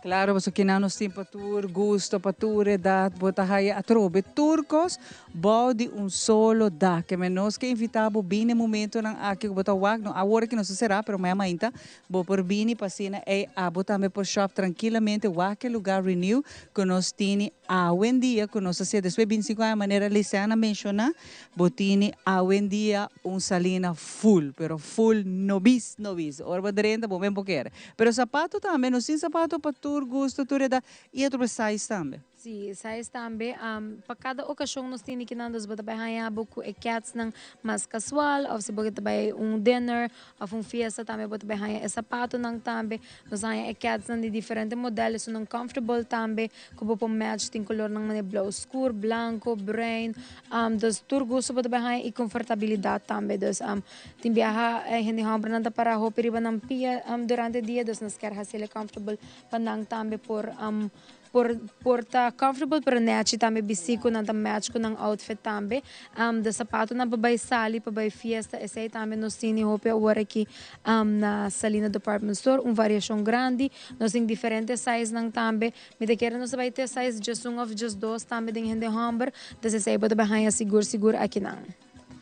Claro, pasobra kinan nos tin pa tur gusto, pa tur edad, bo ta haya atrobe tur cos bou di un solo dak. Ke men nos ke invita bo bini e momentonan aki ku bo ta wak, no awor ki nos ta sera, pero maya mainta bo por bini pa asina ey abo tambe por shop trankilamente wak e lugar renew ku nos tini awendia ku nos ta hacia despues 25 aña manera Liseana menciona. Bo tini awendia un salina full, pero full nobis nobis. Ora bo drenta bo men bo kere. Pero sapato tambe, nos tin sapato pa tur gusto, tur edad y otro size tambe. Si, size tambe. Pa cada ocasion nos tini kinan, dus bo ta bay haña bo cu e ketsnan mas casual of si bo ta bay un dinner of un fiesta tambe bo ta bay haña e sapatonan tambe. Nos haña e ketsnan di diferente model, esunnan comfortable tambe cu bo por match, tin colornan manera blauw scur, blanco, bruin. Dus tur gusto bo ta bay haña y confortabilidad tambe. Dus tin biaha e hende hombernan ta para hopi riba nan pia durante dia, dus nos kier haciel e comfortable pa nan tambe por por por ta comfortable pero nechi tambe bisti cu nan ta match cu nan outfit tambe. De zapatonan pa bay sali, pa bay fiesta, esey tambe nos tini hopi awor aki na Salina Department Store, un variacion grandi. Nos tin diferente sizenan tambe. Mi ta kere nos ta bai te size djesun of djesdos tambe den hende homber, dus esei bo ta bai haña sigur sigur akinan.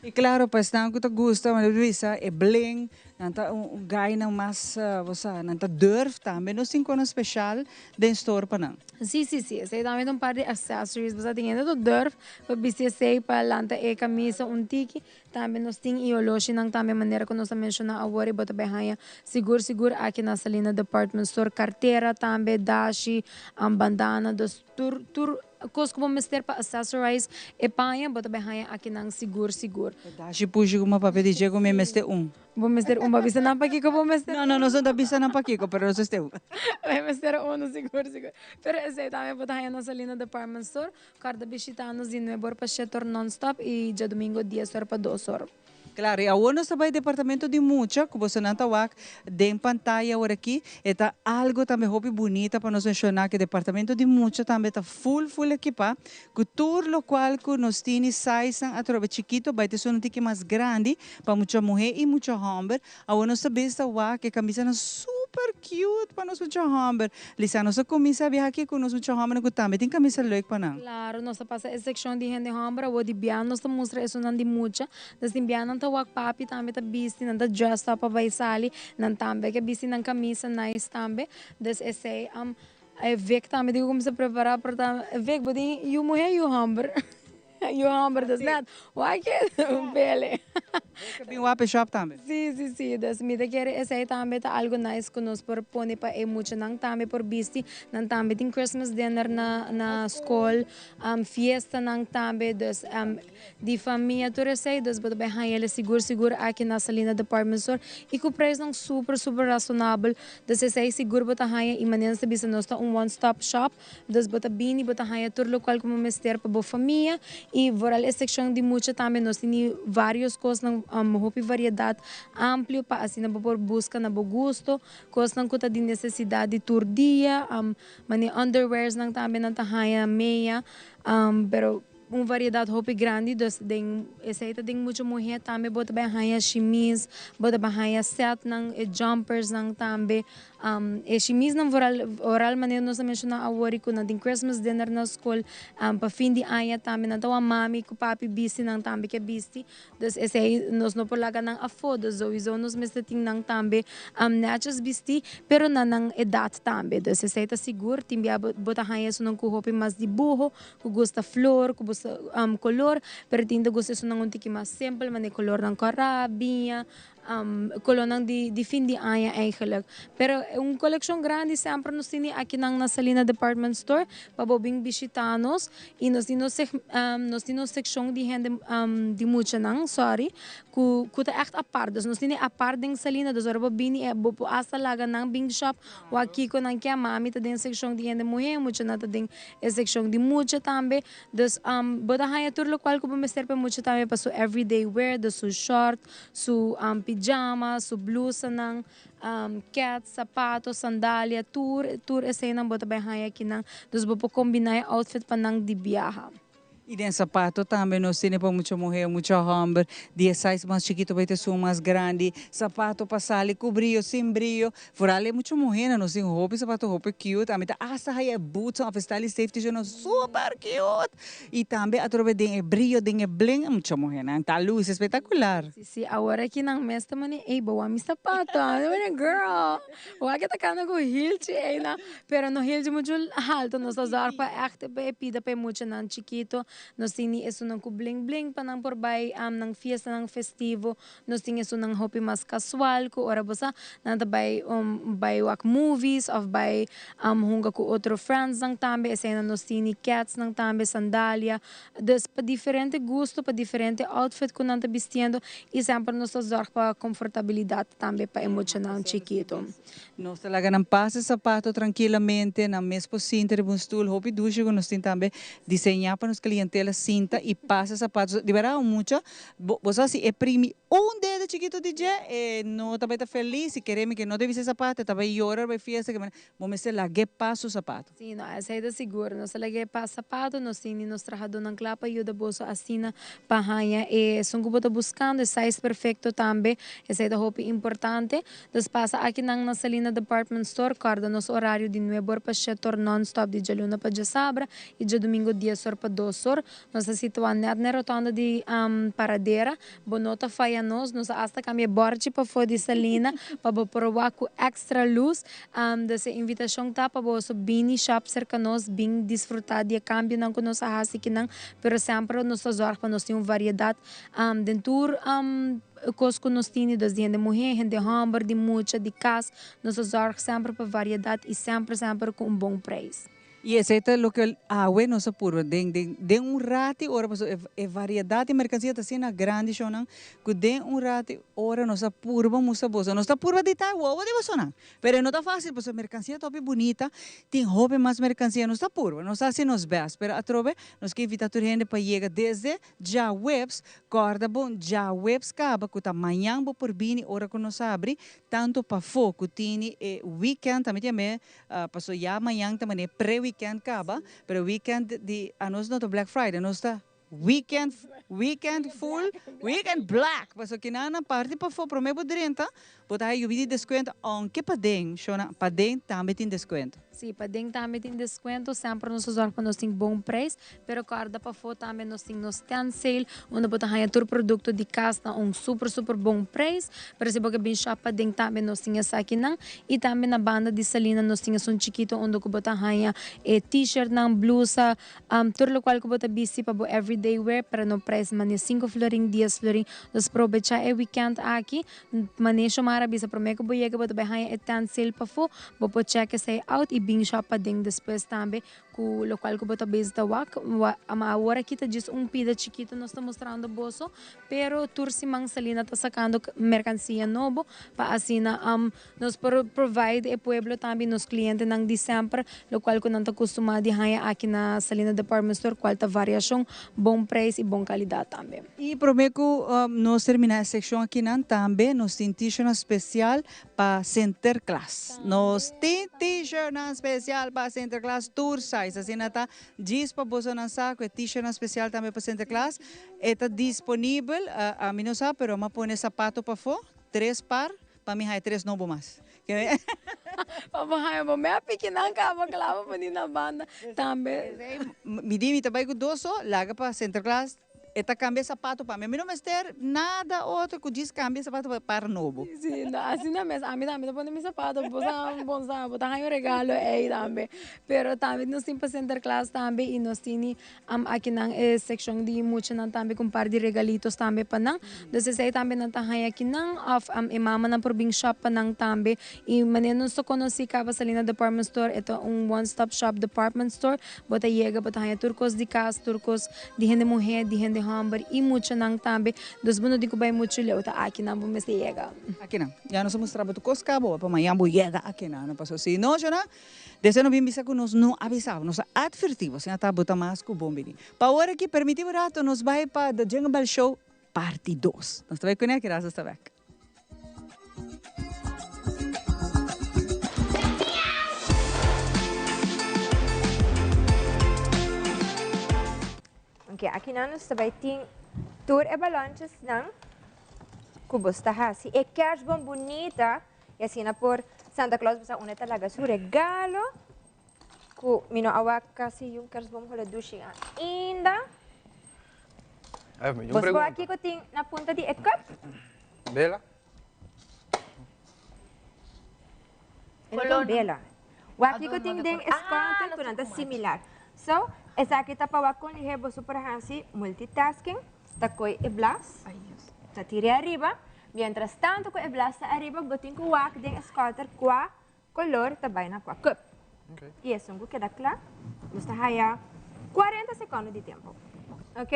I klaro pa esnan ku ta gusta manera bo bisa e bling, nan ta un gainan mas bo sa nan ta durf tambe nos tin kono speshal den store pa nan. Si si si esei tambe ta un par di accessories bo sa tin hende ta durf pa bisti esei pa lanta e camisa un tiki Tambe nos tin e oloshinan tambe manera ku nos a menshoná awor i bo ta bai haña sigur sigur aki na Salina Department Store kartera tambe, dashi, bandana, dus tur tur kos ku bo mester pa accessorize e paña bo ta bai haña akinan sigur sigur. E dashi pushi ku mi papia di dje ku mi mester un. Bo mester un, bo a bisa nan pakiko bo mester un? No, no, nos no ta bisa nan pakiko, pero nos mester un. Bo mester unu sigur sigur. Pero esei tambe bo ta haña na Salina Department Store. Corda bishita nos di nuebe or pa shete or non-stop y djadomingo dies or pa dos or. Claro, y awor nos ta bay departamento di mucha, cu bosonan ta wak den pantaya awor aki. E ta algo tambe hopi bunita pa nos menciona cu departamento di mucha tambe ta full full ekipa cu tur locual cu nos tini sizenan atrobe chikito bay ta esun un tiki mas grandi pa mucha muhe y mucha homber. Awor nos ta bes ta wak e camisanan super cute pa nos mucha homber. Lisa, nos a cuminsa biaha aki cu nos mucha hombernan cu tambe tin camisa leuk pa nan. Claro, nos ta pasa e seccion di hende homber, awor di bia nos ta mustra esunnan di mucha. Nos tin bia nan ta wak papi tambe ta bisti, nan ta dressed up pa bay sali, nan tambe ke bisti nan camisa nice tambe. Dus esey, Vic tambe tin cu cuminsa prepara por ta, Vic bo tin yu muhe yu homber? Yu homber dus net wak e bele. Bo bin wak e shop tambe. Si si si dus mi ta kere esei tambe ta algo nice ku nos por pone pa e muchanan tambe por bisti. Nan tambe tin Christmas dinner na na skol, fiestanan tambe dus di famia tur esei dus bo ta bai haña el sigur sigur aki na Salina Department Store i ku preisnan super super rasonabel dus esei sigur bo ta haña i manera nos ta bisa nos ta un one stop shop dus bo ta bini bo ta haña tur lokual ku bo mester pa bo famia i vooral e sekshon di mucha tambe nos tini varios kosnan hopi variedat amplio pa asina bo por buska na bo gusto kosnan ku ta di nesesidat di tur dia manera underwearsnan tambe nan ta haña meya pero. Un variedat hopi grandi, dus den esei ta den mucha muhé tambe bo ta bai haña shimis, bo ta bai haña sètnan, e jumpersnan tambe. E shimisnan vooral oral manera nos a menshoná awor i ku nan tin Christmas dinner na skol, pa fin di aña tambe nan ta wak mami ku papi bisti nan tambe ke bisti. Dus esei nos no por laga nan afó, dus souiso nos mester tin nan tambe nètjes bistí, pero na nan edat tambe. Dus esei ta sigur, tin bia bo ta haña esunnan ku hopi mas dibuho, Ku gusta flor, ku gusta kolor, pero tin ta gusta esunnan un tiki mas simpel, manera kolornan kòrá, biña, kolornan di di fin di aña eigenlijk. Pero un kolekshon grandi semper nos tini akinan na Salina Department Store pa bo bin bishitá nos i nos tin nos nos tin nos sekshon di hende di muchanan, sorry, ku ku ta ègt apart. Dus nos tini apart den Salina, dus ora bo bini bo por asta laga nan bin shòp wak kiko nan ke. Mami ta den sekshon di hende muhé, muchanan ta den E sekshon di mucha tambe. Dus bo ta haña tur lokual ku bo mester pa e mucha tambe pa su everyday wear, dus su short, su pijama, su blusanan, kèts, sapato, sandalia, tur tur eseinan bo ta bai haña akinan. Dus bo por kombiná e outfit pa nan di biaha. I den sapato tambe nos tene pa mucha muhé, mucha hòmber, di e size mas chikito bai te esun mas grandi, sapato pa sali ku brio, sin brio. Vooral e mucha muhénan nos tin hopi sapato hopi cute, ami ta hasta haya e boots òf e stylish safety shoe nan super cute! I tambe atrobe den e brio, den e bling, e mucha muhénan ta luci espectacular. Si si, awor aki nan mes ta mane, ey bo wak mi sapato, mi ta mane girl, wak e ta kanda ku hilchi eynan, pero no hilchi muchu halto, nos ta zorg pa echt e pida pa e muchanan chikito, nos tin di esunnan ku bling bling pa nan por bai nan fiestanan festivo, Nos tin esunnan hopi mas casual cu ora bo sa nan ta bay bay wak movies of bay hunga cu otro friendsnan tambe eseinan nos tini ketsnan tambe sandalia dus pa diferente gusto pa diferente outfit cu nan ta bistiendo y semper nos ta zorg pa comfortabilidad tambe pa e muchanan chikito. Nos ta laga nan pasa e sapato trankilamente, nan mes por sinta riba un stul hopi dushi ku nos tin tambe diseñá pa nos klientela sinta i pasa e sapato. Di bèrdat un mucha, bo bo sa si e primi un dedo chikitu di dje e no ta bai ta felis, si kere mi ke no ta bisti e sapato e ta bai yora riba e fiesta, bo mester lag'é pasa su sapato. Sí, no, esei ta sigur. Nos ta lag'é pasa sapato, nos tin di nos trahadónan kla pa yuda boso asina pa haña e esun ku bo ta buskando, e size perfekto tambe, esei ta hopi importante. Dus pasa akinan na Salina Department Store, kòrda nos orario di nuebe or pa shete or nònstòp di djaluna pa djasabra i djadumingu dies or pa dos or. Nos ta situá nèt na e rotonda di Paradera. Bo no ta faya nos. Nos a asta kambia e bòrchi pafó di Salina pa bo por wak ku èkstra lus. Dus e invitashon ta pa boso bini shòp serka nos, bin disfrutá di e kambionan ku nos a hasi akinan. Pero semper nos ta zòrg pa nos tin un variedat den tur. Kos ku nos tini dos di hende muhé, hende hòmber, di mucha, di kas, nos ta zòrg semper pa variedat i semper semper ku un bon preis. I esei ta loke awe nos a purba den den den un rati ora pasobra e variedat di merkansia ta asina grandi shownan ku den un rati ora nos a purba mustra boso nos ta purba di ta wowo di bosonan pero e no ta fásil pasobra merkansia ta hopi bunita tin hopi mas merkansia nos ta purba nos ta hasi nos bèst pero atrobe nos ke invitá tur hende pa yega desde Djaweps, Kòrda bon, djaweps kaba ku ta mañan bo por bini ora ku nos habri, tantu pafó ku tini e wikènt, ami ta yam'é paso ya mañan ta manera pre-wikènt kaba, pero wikènt di anos no ta Black Friday, nos ta wikènt, wikènt full, wikènt black, paso kinan nan parti pafó promé bo drenta, bo ta haña yubi di deskuento, ounke paden, shona, paden tambe tin deskuento. Si, paden tambe tin descuento, semper nos ta zorg pa nos tin bon prijs, pero corda pafo tambe nos tin nos tent sale, unda bo ta haya tur producto di cas na un super super bon prijs, pero si bo ke bin shop paden tambe nos tin esakinan, y tambe na banda di Salina nos tin esun chikito unda cu bo ta haya e t-shirtnan, blusa, tur locual cu bo ta bisti pa bo everyday wear, pero no prijs mane cinco florin, dies florin, dus probecha e weekend aki. Mane Shomara bisa prome ku bo yega bo ta bai haña e tent sale pafó, bo por check esei out i bin shop paden despues tambe ku lokual ku bo ta bezig ta wak. Ma awor aki ta djis un pida chikitu nos ta mustrando boso, pero tur siman Salina ta sakando merkansia nobo pa asina nos por provide e pueblo tambe i nos klientenan di semper lokual ku nan ta kustumá di haña aki na Salina Department Store kual ta variashon, bon preis i bon kalidat tambe. I promé ku nos terminá e sekshon akinan tambe nos tin t-shirtnan spesial pa Sinterklaas. Nos tin t-shirtnan spesial pa Sinterklaas tur size. Asina ta djis pa bosonan sa ku e t-shirtnan spesial tambe pa Sinterklaas e ta disponibel. Ami no sa pero mi a pone sapato pafó, tres par, pa mi haña tres nobo mas. Pa bo haña bo mea piki nan kaba klaba poni na banda tambe. Mi di mi ta bai ku dos so, laga pa Sinterklaas E ta cambia sapato pa mi. Mi no mester nada otro cu djis cambia sapato pa par nobo. Si, no, asina mes. Ami tambe ta pone mi sapato. Bo sa, bon sa, bo ta haña un regalo ey tambe. Pero tambe nos tin pa Sinterklaas tambe y nos tini akinan e seccion di muchanan tambe cu un par di regalitos tambe pa nan. Dus esey tambe nan ta haña akinan of e mamanan por bin shop pa nan tambe. Y manera nos ta conoci caba Salina Department Store e ta un one stop shop department store. Bo ta yega, bo ta haña tur cos di cas, tur cos Di hende muhé, di hende hòmber i muchanan tambe. Dus bo no tin ku bai muchu leu, ta akinan bo mester yega. Akinan. Ya nos a mustra bo tur kos kaba pa mañan bo yega akinan. Pasobra si no, shona, desde no bin bisa ku nos no a bisa bo, nos a atvertí bo, asina ta bo ta mas ku bon bini. Pa awor aki, permití bo rato, nos bai pa The Jingle Bell Show parti dos. Nos ta bai kuné, keda hasta bèk. Ok, aki nan nos ta bai tin tur e balontjes nan ku bos ta hasi. E kerstboom bunita y asina por Santa Claus bisa unda ta laga su regalo. Ku mi no a wak kasi un kerstboom hole dushi ainda. Ay, mi Bos por aki ku tin na punta di e cup? Bela. Color. Bela. Wak kiko tin den e skonter ku nan ta similar. So, esaki ta pa wak kon lihé boso por hasi multitasking. Ta koi e blas, ta tir'é ariba. Mientras tanto ku e blas ta ariba, bo tin ku wak den e skonter kua Color ta bai na kua cup. Y esun cu keda cla, nos ta haya 40 secondo di tempo. Ok?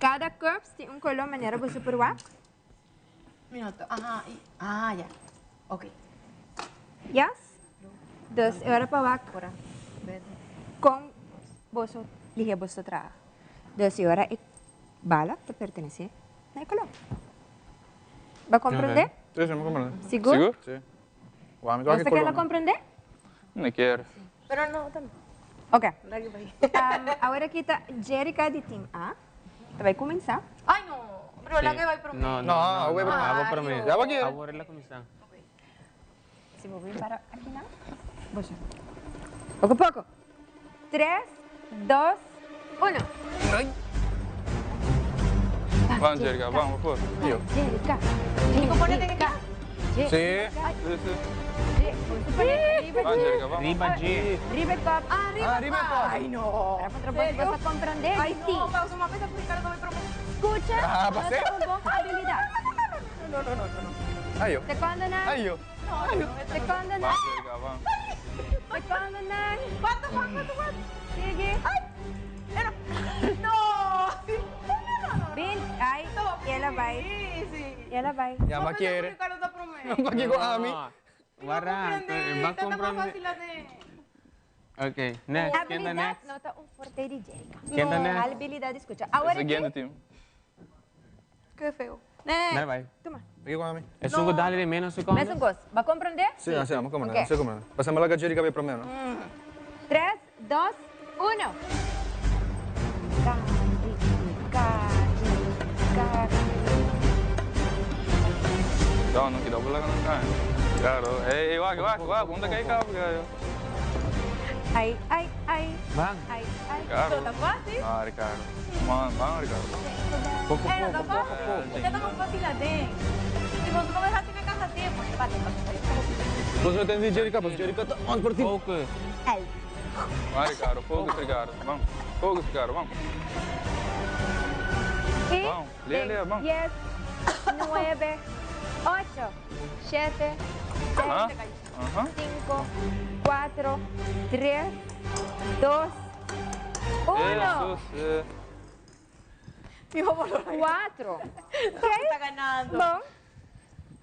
Cada cups tin un color manera bo super wak. Minuto. Aha, y, ah, ya. Ok. Yes? Dus e ora pa wak con boso lihe boso ta traha. Dus e ora e bala ta pertenece na e color. Ba comprende? Sí, sí, mi comprende. Sigur? Sigur? Sí. Wou, mi Boso keda comprende? Mi kier. Pero no tambe. Ok. Awor aki ta Jerica di team A. Ta bai cuminsa. Ay no, pero laga e bai prome. No, no, abo bai prome. Abo prome. Ya bo kier. Awor el a cuminsa. Si bo bin para aki nan. Boso. Poco poco. Tres, dos, uno. Vamos, Jerica, vamos, por. Yo. Jerica. Kiko pone den aki? Sí, sí, sí. Vamos, Jerica, vamos. Riba dje. Riba e kop. Ah, riba e kop. Ay, no. Para contra bos, bos a comprende. Ay, no, pausa, m'a pensa ku Ricardo ta bai prome. Scucha, Ah, no pasé. ta un bon habilidad. No, no, no, no, no. Ay, yo. Secondo nan. Ay, yo. Secondo nan. Vamos, Jerica, vamos. Secondo nan. Cuanto, cuanto, cuanto? Sigui. Ay! Pero, no! No, no, no, no. Bin, ay, el a bai. El a bai. Ya, ma kier. Ricardo ta prome. Pakiko ami? Wara, ba comprende. Ok, next. Ken ta Habilidad next? no ta un forte di Jerica. Ken ta next? Habilidad di scucha. Awor Siguiente aki. team. Ke feo. Dale bai. Tuma. Pakiko ami? Esun ku dale di menos secondo. Mesun kos. Ba comprende? Sí, sí, mi comprende, Ok. mi comprende. Pasamos laga Jerica bai prome, no? Tres, dos, uno. Cari, cari, cari. No, no, kida bo laga nan kai. Claro. Ey, ey, wak, wak, wak. Unda kai kap, gallo? Ai, ai, ai. Van. Ai, ai. Ricardo. Está fácil. Ah, Ricardo. Man, van, Ricardo. Poco, Eh, no poco, está poco, fácil. poco. Usted está fácil adentro. Si vos no me dejas sin la casa tiempo, pate, pate. Você tem de Jerica, mas Jerica tá on por ti. Focus. El. Van, Ricardo. Focus, Ricardo. Van. Focus, Ricardo. Van. Y Vamos, lea, lea, vamos. 10, 9, 8, 7, Ajá. 6, Ajá. 5, 4, 3, 2, 1. Eso, sí. 4. Está ganando.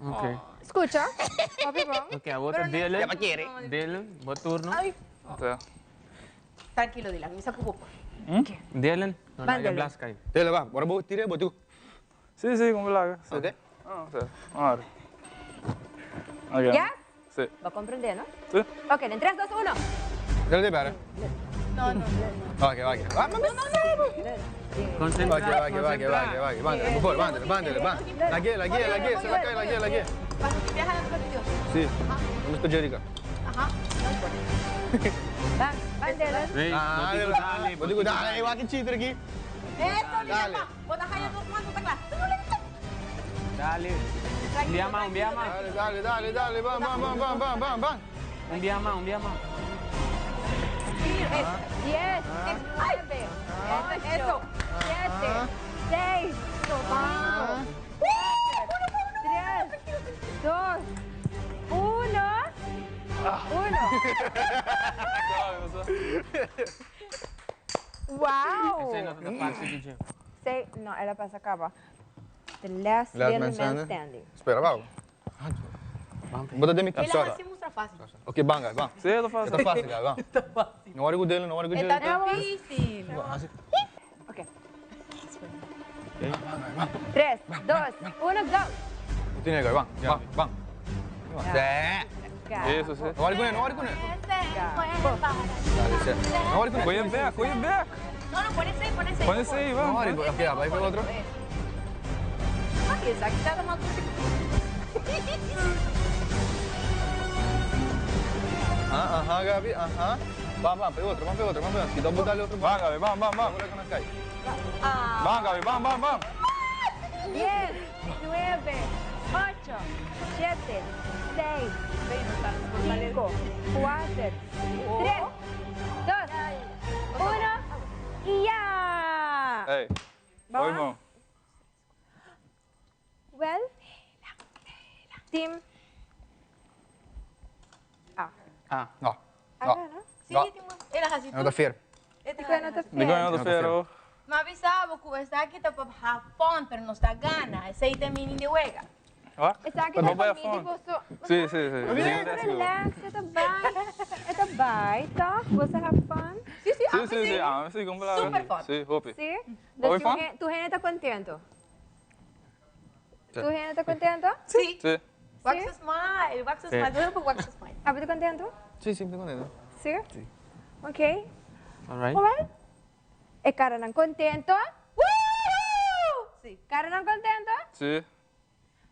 Bom, Ok. escucha. Papi, bom. Ok, agora Dylan. Dylan, bom turno. Ay. Tá. Tranquilo, Dylan, me saco poco. Dylan, no Van, la Dylan. blasca aí. Dele, va. Bora, vou tirar, botu. Sí, sí, como la haga. Sí. Ok. Ah, sí. A ver. Ok. ¿Ya? Sí. Va a comprender, ¿no? Sí. Ok, en 3, 2, 1. Dele, de para. No, no. Va, que va, que va. No, no, no. Concentra, Va, que va, que va, que va, que va, que va. Por favor, vándale, vándale, va. La guía, la guía, la guía, se la cae, la guía, la guía. Cuando te viajas al partido. Sí. ¿Dónde está Jerica? Ajá. No importa. Va, van, Dylan. Ei, Ah, botico, dale, Botico, dale, va, que chiste aqui. Eso, Lila, Dale. pa. Vos estás hallando dos manos, está claro. Dale. Un día más, un día más. Dale, dale, dale, dale, van, van, van, van, van, van, van. Un día más, un día más. 10, 9, 8, 7, 6, 5, 4, 3, 2, 1. 1. ¡Wow! Esse não tá fácil, DJ. Sei, no, ela passa acaba. The last, Last little man man standing. standing. Espera, va. Bota de mi Él sorry. así muestra fácil. Ok, banga, va. Sí, está fácil. Está fácil, va. No worry com dele, no worry com Está Jerica. difícil. Ok. 3, 2, 1, go. Tiene que, va, va, va. Sí. Eso, sí. No worry com ele, no worry com ele. Dale, sí. No worry com ele. Coge back, coge back. No, no, pon ese, pon ese. Pon ese ahí, No va. worry, ok, vai para outro. Ay, esa aquí está más Ajá, ajá, Gabi, ajá. Va, va, pega otro, va, pega otro, va, pega. Si tú dale otro. Va, Gabi, va, va, va. Ahora con la calle. Va, Gabi, va, va, va. 10, 9, 8, 7, 6, 5, 4, 3, 2, 1 y ya. Ey. ¿Va? Hoy, mo. Well, team A. Ah. No. Acá, No. ¿no? Sí, No. era así. No está fier. Dico, no te Digo, no te No te fiero. Me avisaba que está aquí está para Japón, pero no está gana. Ese ítem mini de huega. Va? Está aquí No vaya conmigo, fondo. tipo, so- Sí, sí, sí. Relax, relax, está bye. Está bye, toch? Você have fun? Sí, sí, Sí, sí, sí. Ah, sí, como la Super fun. Sí, hopi. Sí? Hoy Dus fun? tu gente está contento? Sí. Tu gente está contento? Sí. Sí. Wax a smile, wax a Sí. smile. Todo por wax a smile. Ah, você contento? Sí, sí, estoy contento. Sí? Sí. Ok. All right. Well, e cara não contento? Sí. Cara não contento? Sí.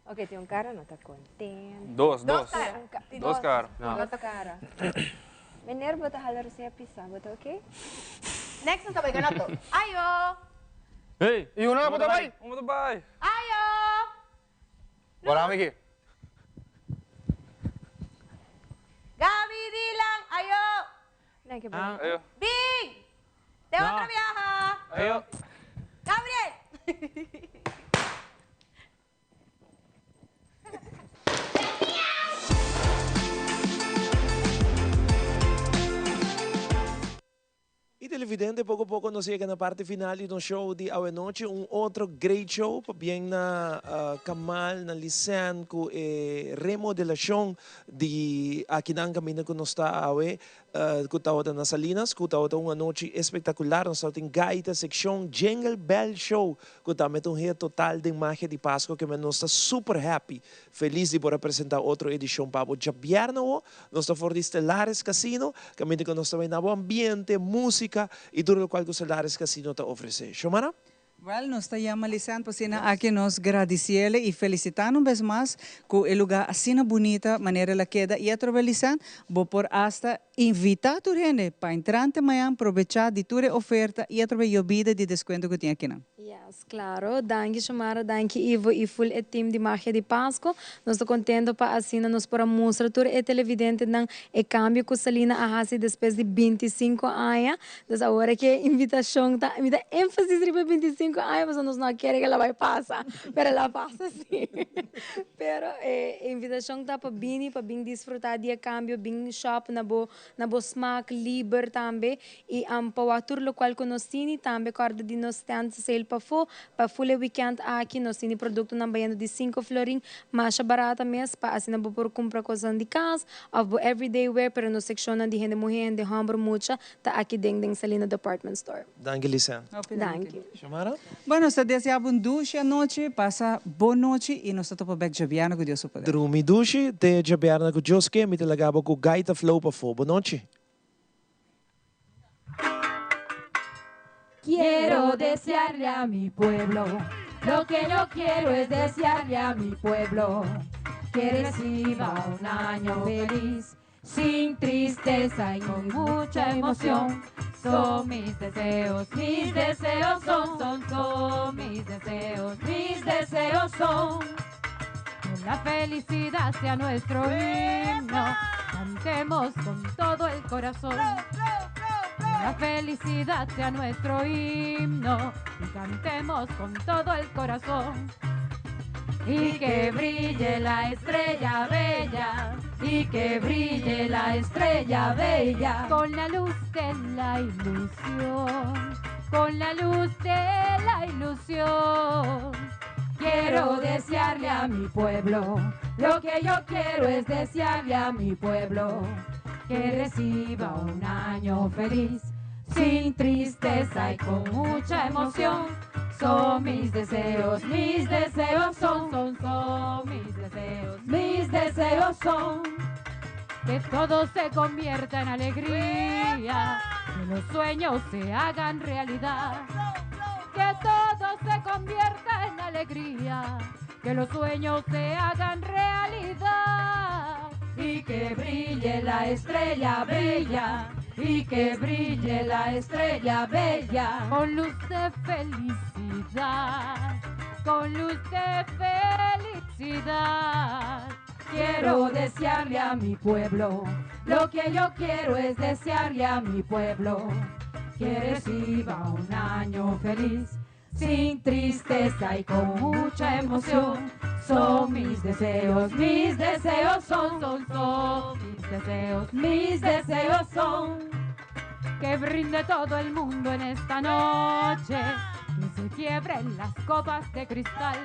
Ok, tem um cara não está contente. Dos, dos. caras. Um ca- Dos caras. No. Dos cara. Meneer, bota halar você pisa, bota ok? Next está ganando. Ayo. Ei, E uma bota vai. Un motorbike. Ayo. Bora, Miki. Gaby, Dylan, ayo. Não, que bom. Ah. Ayo. Big. De No. otra viaja. Ayo. Gabriel. Y televidente, poco a poco nos llega na parte final di nos show di awe nochi. Un otro great show, pabien na Kamal, na Lisan, ku e remodelacion di akinan caminda cu nos ta awe, cu tawata na Salinas, cu tawata un anochi espectacular. Nos tawatin gaita, seccion, Jingle Bell Show, cu tambe ta un hit total den magia di Pasco, cu nos ta super happy, feliz di por a presenta otro edicion pa bo. Djabierna awo, nos ta for di Stellaris Casino, caminda cu nos ta bay na bo ambiente, musica y tur locual cu Stellaris Casino ta ofrece. Xomara? Wel, nos ta yama Lisanne pa asina aki nos gradiciele y felicita un bes mas cu e lugar asina bunita manera el a keda y atrobe Lisanne bo por hasta invita tur hende pa entrante mañan probecha di tur e oferta y atrobe yobida di descuento cu tin akinan. Yes, claro. Danki Xiomara, danki Ivo y full e team di Magia di Pasco. Nos ta contento pa asina nos por a mustra tur e televidentenan e cambio cu Salina a haci despues di 25 aña. Dus awor aki e invitacion ta, mi ta enfasis riba e 25 aña pasobra nos no a kere cu el a bay pasa, pero el a pasa si. Pero e invitacion ta pa bini, pa bin disfruta di e cambio, bin shop na bo na bo smaak liber tambe y pa wak tur locual cu nos tini, tambe corda di nos stand sale pafo, pa full e weekend aki nos tini productonan bayendo di cinco florin masha barata mes pa asina bo por cumpra cosnan di cas of bo everyday wear, pero nos seccionnan di hende muhe, hende homber, mucha ta aki den den Salina Department Store. Danki Lisanne. Hopi danki. Danki. Xiomara? Bueno, nos ta desea bo un dushi anochi, pasa bon nochi y nos ta topa bek djabièrnè cu Dios su poder. Drumi dushi te djabièrnè cu Dios ke, mi ta laga bo cu Gaita Flow pafó. Bon nochi. Quiero desearle a mi pueblo, lo que yo quiero es desearle a mi pueblo, que reciba un año feliz, sin tristeza y con mucha emoción. Son mis deseos, mis deseos son, son, son mis deseos, mis deseos son. Que la felicidad sea nuestro himno, cantemos con todo el corazón. Que la felicidad sea nuestro himno y cantemos con todo el corazón. Y que brille la estrella bella, y que brille la estrella bella. Con la luz de la ilusión, con la luz de la ilusión. Quiero desearle a mi pueblo, lo que yo quiero es desearle a mi pueblo, que reciba un año feliz, sin tristeza y con mucha emoción. Son mis deseos, mis deseos son, son, son mis deseos, mis deseos son. Que todo se convierta en alegría, que los sueños se hagan realidad. Que todo se convierta en alegría, que los sueños se hagan realidad. Y que brille la estrella bella, y que brille la estrella bella. Con luz de felicidad, con luz de felicidad. Quiero desearle a mi pueblo, lo que yo quiero es desearle a mi pueblo, que reciba un año feliz, sin tristeza y con mucha emoción. Son mis deseos, mis deseos son, son, son mis deseos, mis deseos son. Que brinde todo el mundo en esta noche, que se quiebren las copas de cristal.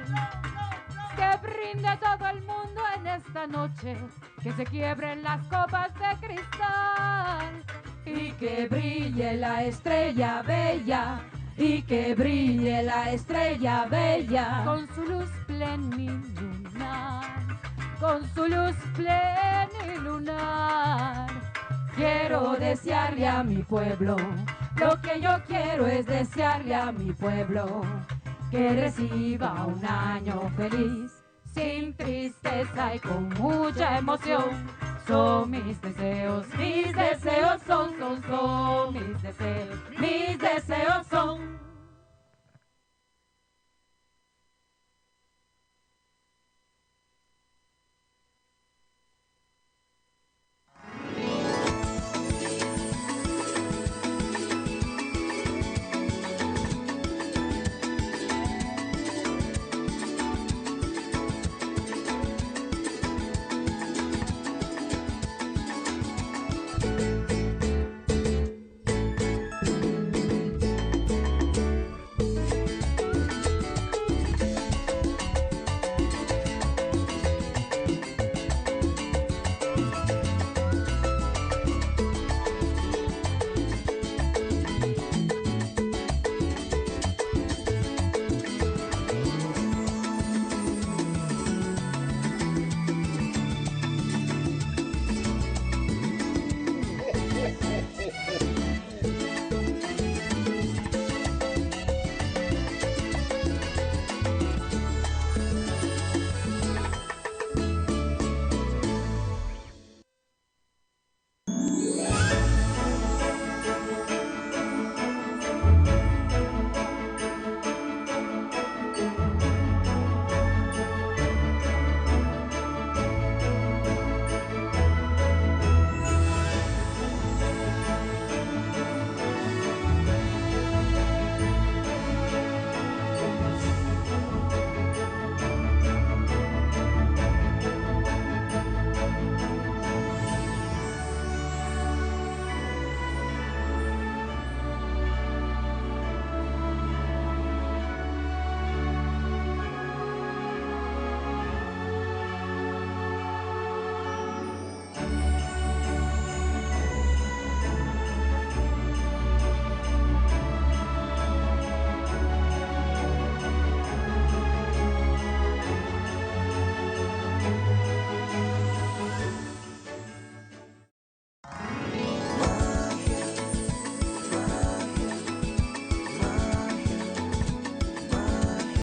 Que brinde todo el mundo en esta noche, que se quiebren las copas de cristal. Y que brille la estrella bella, y que brille la estrella bella. Con su luz plenilunar, con su luz plenilunar. Quiero desearle a mi pueblo, lo que yo quiero es desearle a mi pueblo, que reciba un año feliz, sin tristeza y con mucha emoción. Son mis deseos, mis deseos son, son, son mis deseos, mis deseos son.